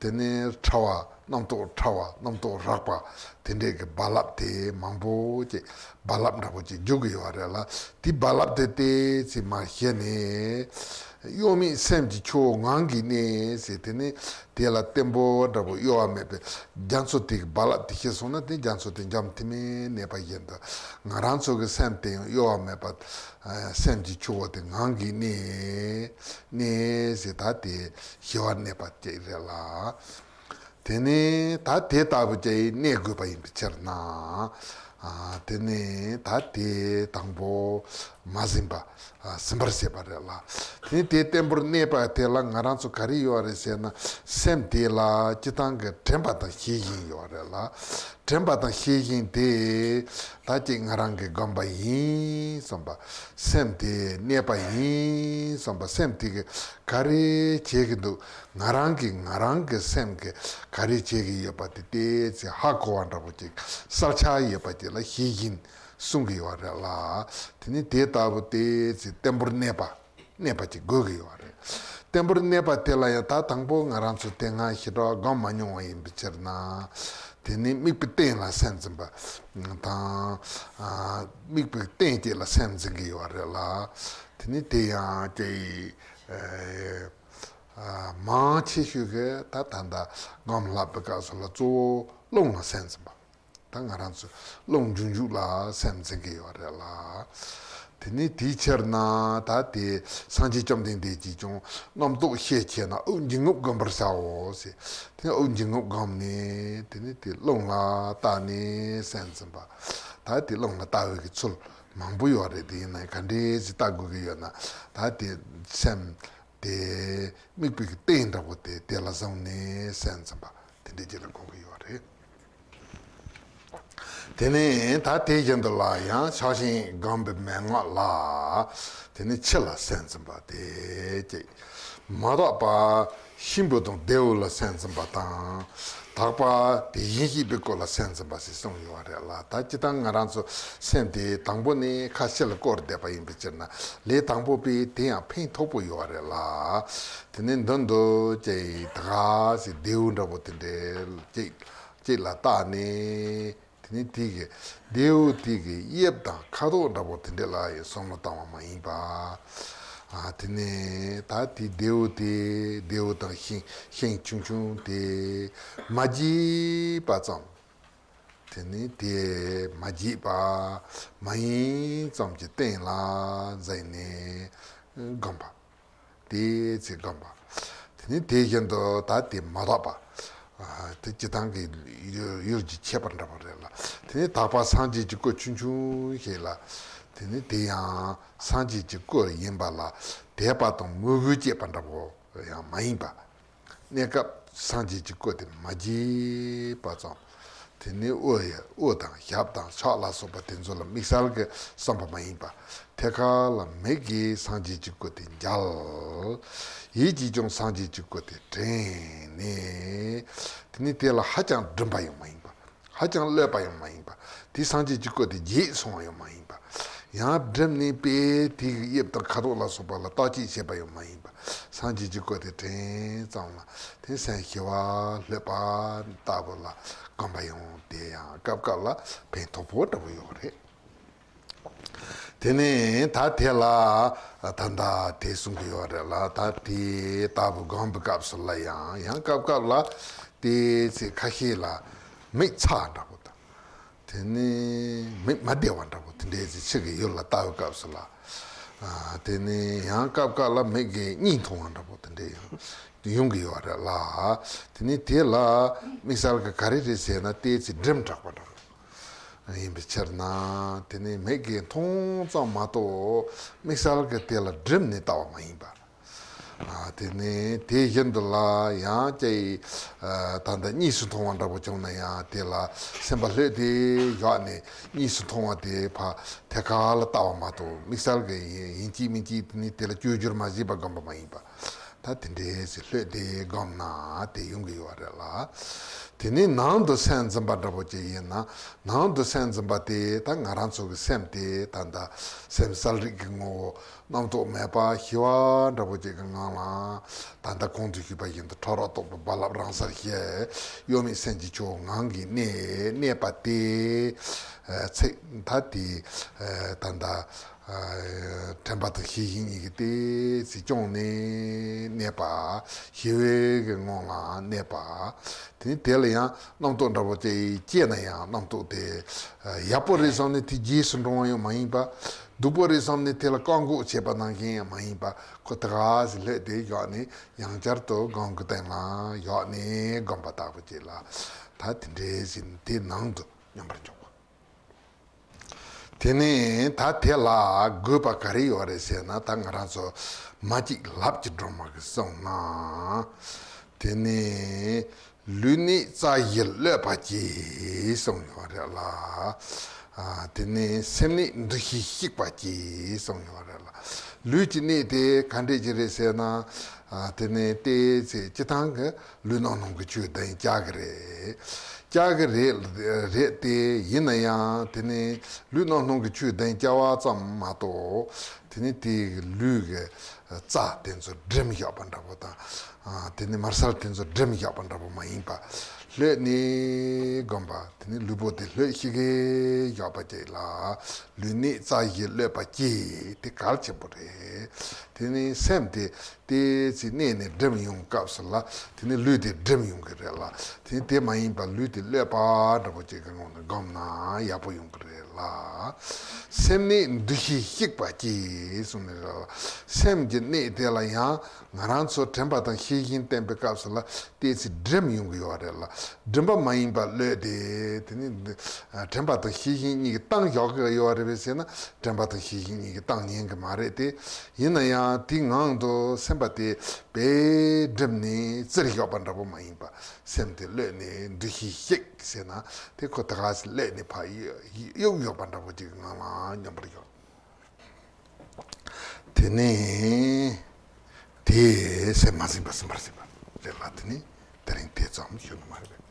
དེ་ནས་ཕྲ་བ། རྣམ་རྟོག་ཕྲ་བ། རྣམ་རྟོག་རགས་པ། དེ་འདྲས་ཀྱི་རྦ་རླབས་དེ་མང་པོ་ཅིག་རྦ་རླབས་འདྲ་པོ་ཅིག་རྒྱུག་གི་ཡོད་རེད་ལ། དེ་རྦ་རླབས་དེ་ཏོག་ཙམ་མར་ཞི་ནས། གཡོ་མེད་སེམས་ཀྱི་ཆུ་བོ་ངང་གིས་གནས་ཟེར། དེ་ནས་དེ་ལ་བརྟན་པོ་འདྲ་པོ་གཡོ་བ་མེད་པའི་རྒྱ་མཚོ་དེ་གི་རྦ་རླབས་དེ་ཞི་སོང་ན། དེ་རྒྱ་མཚོ་དེ་འཇམ་ཐིང་ངེ་གནས་པ་བཞིན་དུ། ང་རང་ཚོ་གི་སེམས་དེ་ཡང་གཡོ་བ་མེད་པ། ཨ། སེམས་ཀྱི་ཆུ་བོ་དེ་ངང་གིས་གནས། གནས་ཟེར། ད་དེ་ཞི་བར་གནས་པ་ཅིག་རེད་ལ། དེ་ནས་ད་དེ་ལྟ་བུ་ཅིག་གནས་དགོས་པ་ཡིན་པའི་ཕྱིར་ན། ཨ། དེ་ནས་ད་དེ་དང་པོ་མ་ཟིན་པ། ཨ། ཟིན་པར་བྱེད་པ་རེད་ལ། དེ་ནས་དེ་བརྟན་པོར་གནས་པ་དེ་ལ་ང་རང་ཚོ་ག་རེ་ཡོད་རེད་ཟེར་ན། སེམས་དེ་ལ་སྤྱིར་བཏང་གི་དྲན་པ་དང་ཤེས་བཞིན་ཡོད་རེད་ལ། དྲན་པ་དང་ཤེས་བཞིན་དེ་ད་ཅིག་ང་རང་གིས་སྒོམ་པ་ཡིན་བསམ་པ། སེམས་དེ་གནས་པ་ཡིན་བསམ་པ། སེམས་དེ་གིས་ག་རེ་བྱེད་ཀྱི་འདུག་ང་རང་གིས་ང་རང་གི་སེམས་ཀྱིས་ག་རེ་བྱེད་ཀྱི་ཡོད་པ་དེ་ཏོག་ཙམ་ཧ་གོ་བ་འདྲ་པོ་ཅིག་གསལ་ཆགས་ཡོད་པ་ཅིག་ལ་ཤེས་བཞིན་གསུང་གི་ཡོད་རེད་ལ། དེ་ནི་དེ་ལྟ་བུ་ཏོག་ཙམ་བརྟན་པོར་གནས་པ། གནས་པ་ཅིག་དགོས་ཀྱི་ཡོད་རེད། བརྟན་པོར་གནས་པ་དེ་ལ་ཡང་ད་དང་པོ་ང་རང་ཚོ་དེ་སྔ་ཞེ་དྲག་སྒོམ་མ་མྱོང་བ་ཡིན་པའི་ཕྱིར་ན། དེ་ནི་དམིགས་པའི་རྟེན་ལ་སེམས་འཛིན་པ་དང་། ཨ། དམིགས་པའི་རྟེན་ཅིག་ལ་སེམས་འཛིན་གྱི་ཡོད་རེད་ལ། དེ་ནི་དེ་ཡང་ཅིག་ཨ། མང་ཆེ་ཤོས་ཀྱིས་ད་ད་ལྟ་སྒོམ་ལབ་པའི་སྐབས་སུ་ལ་གཙོ་བོ་རླུང་ལ་སེམས་འཛིན་པ། ད་ང་རང་ཚོ་རླུང་འབྱུང་འཇུག་ལ་སེམས་འཛིན་གྱི་ཡོད་རེད་ལ། དེ་ནི་དེའི་ཕྱིར་ན་ད་དེ་སངས་རྒྱས་བཅོམ་ལྡན་འདས་ཀྱིས་ཀྱང་རྣམ་རྟོག་ཤས་ཆེ་ན་དབུགས་འབྱིན་རྔུབ་བསྒོམ་པར་བྱའོ་ཟེར། དེ་དབུགས་འབྱིན་རྔུབ་བསྒོམས་ནས་དེ་ནི་དེ་རླུང་ལ་བལྟས་ནས་སེམས་འཛིན་པ། ད་དེ་རླུང་ལ་བལྟ་བའི་གི་ཚུལ་མང་པོ་ཡོད་རེད། དེ་ཡིན་ན་ག་འདྲས་ཞིག་བལྟ་དགོས་ཀྱི་ཡོད་ན། ད་དེ་སེམས་དེ་དམིགས་པའི་གི་རྟེན་འདྲ་པོ་དེ་དེ་ལ་བཟུང་ནས་སེམས་འཛིན་པ་དེ་འདྲའི་ཅིག་ལ་གོ་གི་ཡོད་རེད། དེ་ནས་ད་དེ་བཞིན་དུ་ལ་ཡང་ཕྱག་ཆེན་སྒོམ་པའི་མན་ངག་ལ། དེ་ནས་ཕྱི་ལ་སེམས་འཛིན་པ་དེ་ཅིག་མ་དག་པ་གཤིན་པོ་དང་བདེ་བོ་ལ་སེམས་འཛིན་པ་དང་། ད་ དག་པ་དེ་བཞིན་གཤེགས་པའི་སྐུ་ལ་སེམས་འཛིན་པ་ཞེས་གསུངས་ཡོད་རེད་ལ། ད་སྤྱིར་བཏང་ང་རང་ཚོ་སེམས་དེ་དང་པོ་ནས་ཁ་ཕྱི་ལ་བསྐོར་བསྡད་པ་ཡིན་པའི་ཕྱིར་ན། ལས་དང་པོ་པས་དེ་ཡང་ཕན་ཐོགས་པོ་ཡོད་རེད་ལ། དེ་ནས་མདུན་དུ་ཅིག་ད་ག་ཟེ་རྡེའུ་འདྲ་པོ་དེ་འདྲའི་ཅིག་ཅིག་ལ་བཏགས་ནས། དེ་ནས་དེ་གི་རྡེའུ་དེ་གི་དབྱིབས་དང་ཁ་དོག་འདྲ་པོ་དེ་འདྲ་ལ་ཡང་བསམ་བློ་བཏང་བ་མ་ཡིན་པ། ཨ། དེ་ནས་ད་དེ་རྡེའུ་དེ་རྡེའུ་དང་ཤིང་ཤིང་ཆུང་ཆུང་དེ་མ་བརྗེད་པ་ཙམ། དེ་ནས་དེ་མ་བརྗེད་པ་མ་ཡིན་ཙམ་གྱི་སྟེང་ལ་འཛིན་ནས་བསྒོམ་པ། དེའི་ཚེ་བསྒོམ་པ། དེ་ནས་དེ་བཞིན་དུ་ད་དེ་མ་དག་པ། ཨ། དེ་སྤྱིར་བཏང་གི་ཡུལ་ཡུལ་གྱི་ཁྱད་པར་འདྲ་པོ་རེད་ལ། དེ་ནས་དག་པ་སངས་རྒྱས་ཀྱི་སྐུ་ཆུང་ཆུང་ཞིག་ལ། དེ་ནས་དེ་ཡང་སངས་རྒྱས་ཀྱི་སྐུ་ཡིན་པ་ལ་དད་པ་དང་མོས་གུས་བསྐྱེད་པ་འདྲ་པོ་ཡང་མ་ཡིན་པ། གནས་སྐབས་སངས་རྒྱས་ཀྱི་སྐུ་དེ་མ་བརྗེད་པ་ཙམ། དེ་ནས་དབུ་ཡི་དབུ་དང་ཞབས་དང་ཕྱག་ལ་སོགས་པ་དེ་ཚོ་ལ་དམིགས་བསལ་གྱི་བསམ་པ་མ་ཡིན་པ། ཐད་ཀར་ལ་མིག་གིས་སངས་རྒྱས་ཀྱི་སྐུ་དེ་མཇལ། ཡིད་ཀྱིས་ཀྱང་སངས་རྒྱས་ཀྱི་སྐུ་དེ་དྲན་ནས། དེ་ནས་དེ་ལ་ཧ་ཅང་སྒྲིམ་པ་ཡང་མ་ཡིན་པ། ཧ་ཅང་གློད་པ་ཡང་མ་ཡིན་པ། དེ་སངས་རྒྱས་ཀྱི་སྐུ་དེ་བརྗེད་སོང་བ་ཡང་མ་ཡིན་པ། ཡང་སྒྲིམ་ནས་པས་དེ་གི་དབྱིབས་དང་ཁ་དོག་ལ་སོགས་པ་ལ་བརྟག་དཔྱད་བྱེད་པ་ཡང་མ་ཡིན་པ། སངས་རྒྱས་ཀྱི་སྐུ་དེ་དྲན་ཙམ་ལ་དེ་སེམས་ཞི་བ་ལྷོད་པ་ལྟ་བུ་ལ་བསྒོམ་པ་ཡང་དེ་ཡང་སྐབས་སྐབས་ལ་ཕན་ཐོགས་པོ་འདྲ་པོ་ཡོད་རེད། དེ་ནས་ད་དེ་ལ་ད་ལྟ་དེ་གསུང་གི་ཡོད་རེད་ལ། ད་དེ་ལྟ་བུ་བསྒོམ་པའི་སྐབས་སུ་ལ་ཡང་ཡང་སྐབས་སྐབས་ལ་དེ་ཚེ་ཁ་ཤས་ལ་མིག་ཚ་འདྲ་པོ་དང་། དེ་ནས་མིག་མ་བདེ་བ་འདྲ་པོ་དེ་འདྲའི་ཚེ་ཕྱི་གི་ཡུལ་ལ་ལྟ་བའི་སྐབས་སུ་ལ། ཨ། དེ་ནས་ཡང་སྐབས་སྐབས་ལ་མིག་གིས་གཉིད་མཐོང་བ་འདྲ་པོ་དེ་འདྲའི་ཡང་ཡོང་གི་ཡོད་རེད་ལ། དེ་ནས་དེ་ལ་དམིགས་བསལ་གྱི་ག་རེ་རེད་ཟེར་ན། དེ་ཚེ་སྒྲིམ་དྲགས་པ་འདྲ་པོ་ཡིན་པའི་ཕྱིར་ན། དེ་ནས་མིག་གིས་མཐོང་ཙམ་མ་གཏོགས་དམིགས་བསལ་གྱི་དེ་ལ་སྒྲིམ་ནས་ལྟ་བ་མ་ཡིན་པ། ཨ། དེ་ནས་དེ་བཞིན་དུ་ལ་ཡང་ཅིག་ཨ། ད་ལྟ་གཉིས་སུ་མཐོང་བ་འདྲ་པོ་བྱུང་ན་ཡང་དེ་ལ་སེམས་པ་ལྷོད་དེ་བཞག་ནས། གཉིས་སུ་མཐོང་བ་དེ་ཕར་ཐད་ཀར་ལ་ལྟ་བ་མ་གཏོགས་དམིགས་བསལ་གྱི་ཡིན་གཅིག་མིན་གཅིག་དེ་ནི་དེ་ལ་བཅོས་བསྒྱུར་མ་བྱས་པ་བསྒོམ་པ་མ་ཡིན་པ། ད་དེ་འདྲའི་ཚེ་ལྷོད་དེ་བསྒོམ་ན་དེ་ཡོང་གི་ཡོད་རེད་ལ། དེ་ནས་ནང་དུ་སེམས་འཛིན་པ་འདྲ་པོ་ཅིག་ཡིན་ན། ནང་དུ་སེམས་འཛིན་པ་དེ་ད་ང་རང་ཚོ་གི་སེམས་དེ་ད་ལྟ་སེམས་གསལ་རིག་གི་ངོ་བོ་རྣམ་རྟོག་མེད་པ་ཞི་བ་འདྲ་པོ་ཅིག་གི་ངང་ལ། ད་ལྟ་གོང་དུ་ཞུས་པ་བཞིན་དུ་ཕྲ་རགས་རྟོག་པའི་རྦ་རླབས་རང་སར་ཞི། གཡོ་མེད་སེམས་ཀྱི་ཆུ་བོ་ངང་གིས་གནས། གནས་པ་དེ། ཨ། ཚིག་ད་དེ། ཨ། ད་ལྟ། ཨ། དྲན་པ་དང་ཤེས་བཞིན་གཉིས་ཀྱི་ཏོག་ཙམ་བསྐྱངས་ནས་གནས་པ། ཞི་བའི་གི་ངང་ལ་གནས་པ། དེ་ནས་དེ་ལ་ཡང་རྣམ་རྟོག་འདྲ་པོ་ཅིག་སྐྱེས་ན་ཡང་རྣམ་རྟོག་དེ་ཡག་པོ་རེད་བསམ་ནས་དེ་རྗེས་སུ་འབྲང་བ་ཡང་མ་ཡིན་པ། སྡུག་པོ་རེད་བསམ་ནས་དེ་ལ་བཀག་འགོག་བྱེད་པ་ནང་བཞིན་ཡང་མ་ཡིན་པ། ཁོ་དེ་ག་ཟིག་ལྷོད་དེ་བཞག་ནས་ཡང་བསྐྱར་དུ་སྒོམ་གྱི་སྟེང་ལ་བཞག་ནས་སྒོམ་པ་ལྟ་བུ་ཅིག་ལ། ད་དེ་འདྲའི་ཟིན་དེ་ནང་དུ་སྙོམས་པར་འཇུག་པ། དེ་ནས་ད་དེ་ལ་དགོས་པ་ག་རེ་ཡོད་རེད་ཟེར་ན། ད་ང་རང་ཚོ་མ་གཅིག་ལབ་ཀྱི་སྒྲོལ་མ་གིས་གསུངས་ན། དེ་ནས་ལུས་གནད་རྩ་བཞི་ལྷོད་པ་གྱིས་གསུངས་ཡོད་རེད་ལ། ཨ། དེ་ནས་སེམས་གནད་འདུ་ཤེས་བཤིག་པ་གྱིས་གསུངས་ཡོད་རེད་ལ། ལུས་ཀྱི་གནད་དེ་ག་འདྲས་ཅིག་རེད་ཟེར་ན། ཨ། དེ་ནས་ཏོག་ཙམ་སྤྱིར་བཏང་གི་ལུས་རྣམ་སྣང་གི་ཆོས་བདུན་བཅའ་གི་རེད། བཅའ་གི་རེད། རེད་དེ་ཡིན་ན་ཡང་དེ་ནས་ལུས་རྣམ་སྣང་གི་ཆོས་བདུན་བཅའ་བ་ཙམ་མ་གཏོགས། དེ་ནས་དེ་གི་ལུས་ཀྱི་རྩ་དེ་ཚོ་སྒྲིམ་བཞག་པ་འདྲ་པོ་དང་། ཨ། དེ་ནས་མར་གསལ་དེ་ཚོ་སྒྲིམ་བཞག་པ་འདྲ་པོ་མ་ཡིན་པ། ལྷོད་ནས་བསྒོམ་པ། དེ་ནས་ལུས་པོ་དེ་ལྷོད་ཤིག་གེ་བཞག་པ་ཅིག་ལ་ལུས་གནད་རྩ་བཞི་ལྷོད་པ་གྱིས། དེ་གལ་ཆེན་པོ་རེད། དེ་ནས་སེམས་དེ་ཏོག་ཙམ་གནས་ནས་སྒྲིམ་ཡོང་སྐབས་སུ་ལ། དེ་ནས་ལུས་དེ་སྒྲིམ་ཡོང་གི་རེད་ལ། དེ་ནས་དེ་མ་ཡིན་པ་ལུས་དེ་ལྷོད་པ་འདྲ་པོ་ཅིག་གི་ངང་ནས་བསྒོམ་ན་ཡག་པོ་ཡོང་གི་རེད་ལ། སེམས་གནད་འདུ་ཤེས་བཤིག་པ་གྱིས་གསུངས་ནས་རེད་ལ། སེམས་ཀྱི་གནད་དེ་ལ་ཡང་ང་རང་ཚོ་དྲན་པ་དང་ཤེས་བཞིན་བསྟེན་པའི་སྐབས་སུ་ལ་ཏོག་ཙམ་སྒྲིམ་ཡོང་གི་ཡོད་རེད་ལ། སྒྲིམ་པ་མ་ཡིན་པ་ལྷོད་དེ། དེ་ནི་དྲན་པ་དང་ཤེས་བཞིན་གཉིས་ཀྱི་སྟངས་བཞག་གི་ཡོད་རེད་པས་ཟེར་ན། དྲན་པ་དང་ཤེས་བཞིན་གཉིས་ཀྱི་སྟངས་ཉན་གི་མ་རེད་དེ། ཡིན་ན་ཡང་དེའི་ངང་དུ་སེམས་པ་དེ་དཔེ་སྒྲིམ་ནས་བཙིར་བཞག་པ་འདྲ་པོ་མ་ཡིན་པ། སེམས་དེ་ལྷོད་ནས་འདུ་ཤེས་བཤིག་ཟེར་ན། དེ་ཁོ་ད་ག་ཟེ་ལྷོད་ནས་ཕར་གཡུག་གཡུག་ཡོད་པ་འདྲ་པོ་ཅིག་གི་ངང་ལ་སྙོམས་པར་ཡོད། དེ་ནས་དེ་སེམས་མ་ཟིན་པ་ཟིན་པར་བྱེད་པ་རེད་ལ། དེ་ནས་དེ་རིང་དེ་ཙམ་ཞུ་ནི་མ་རེད་པས།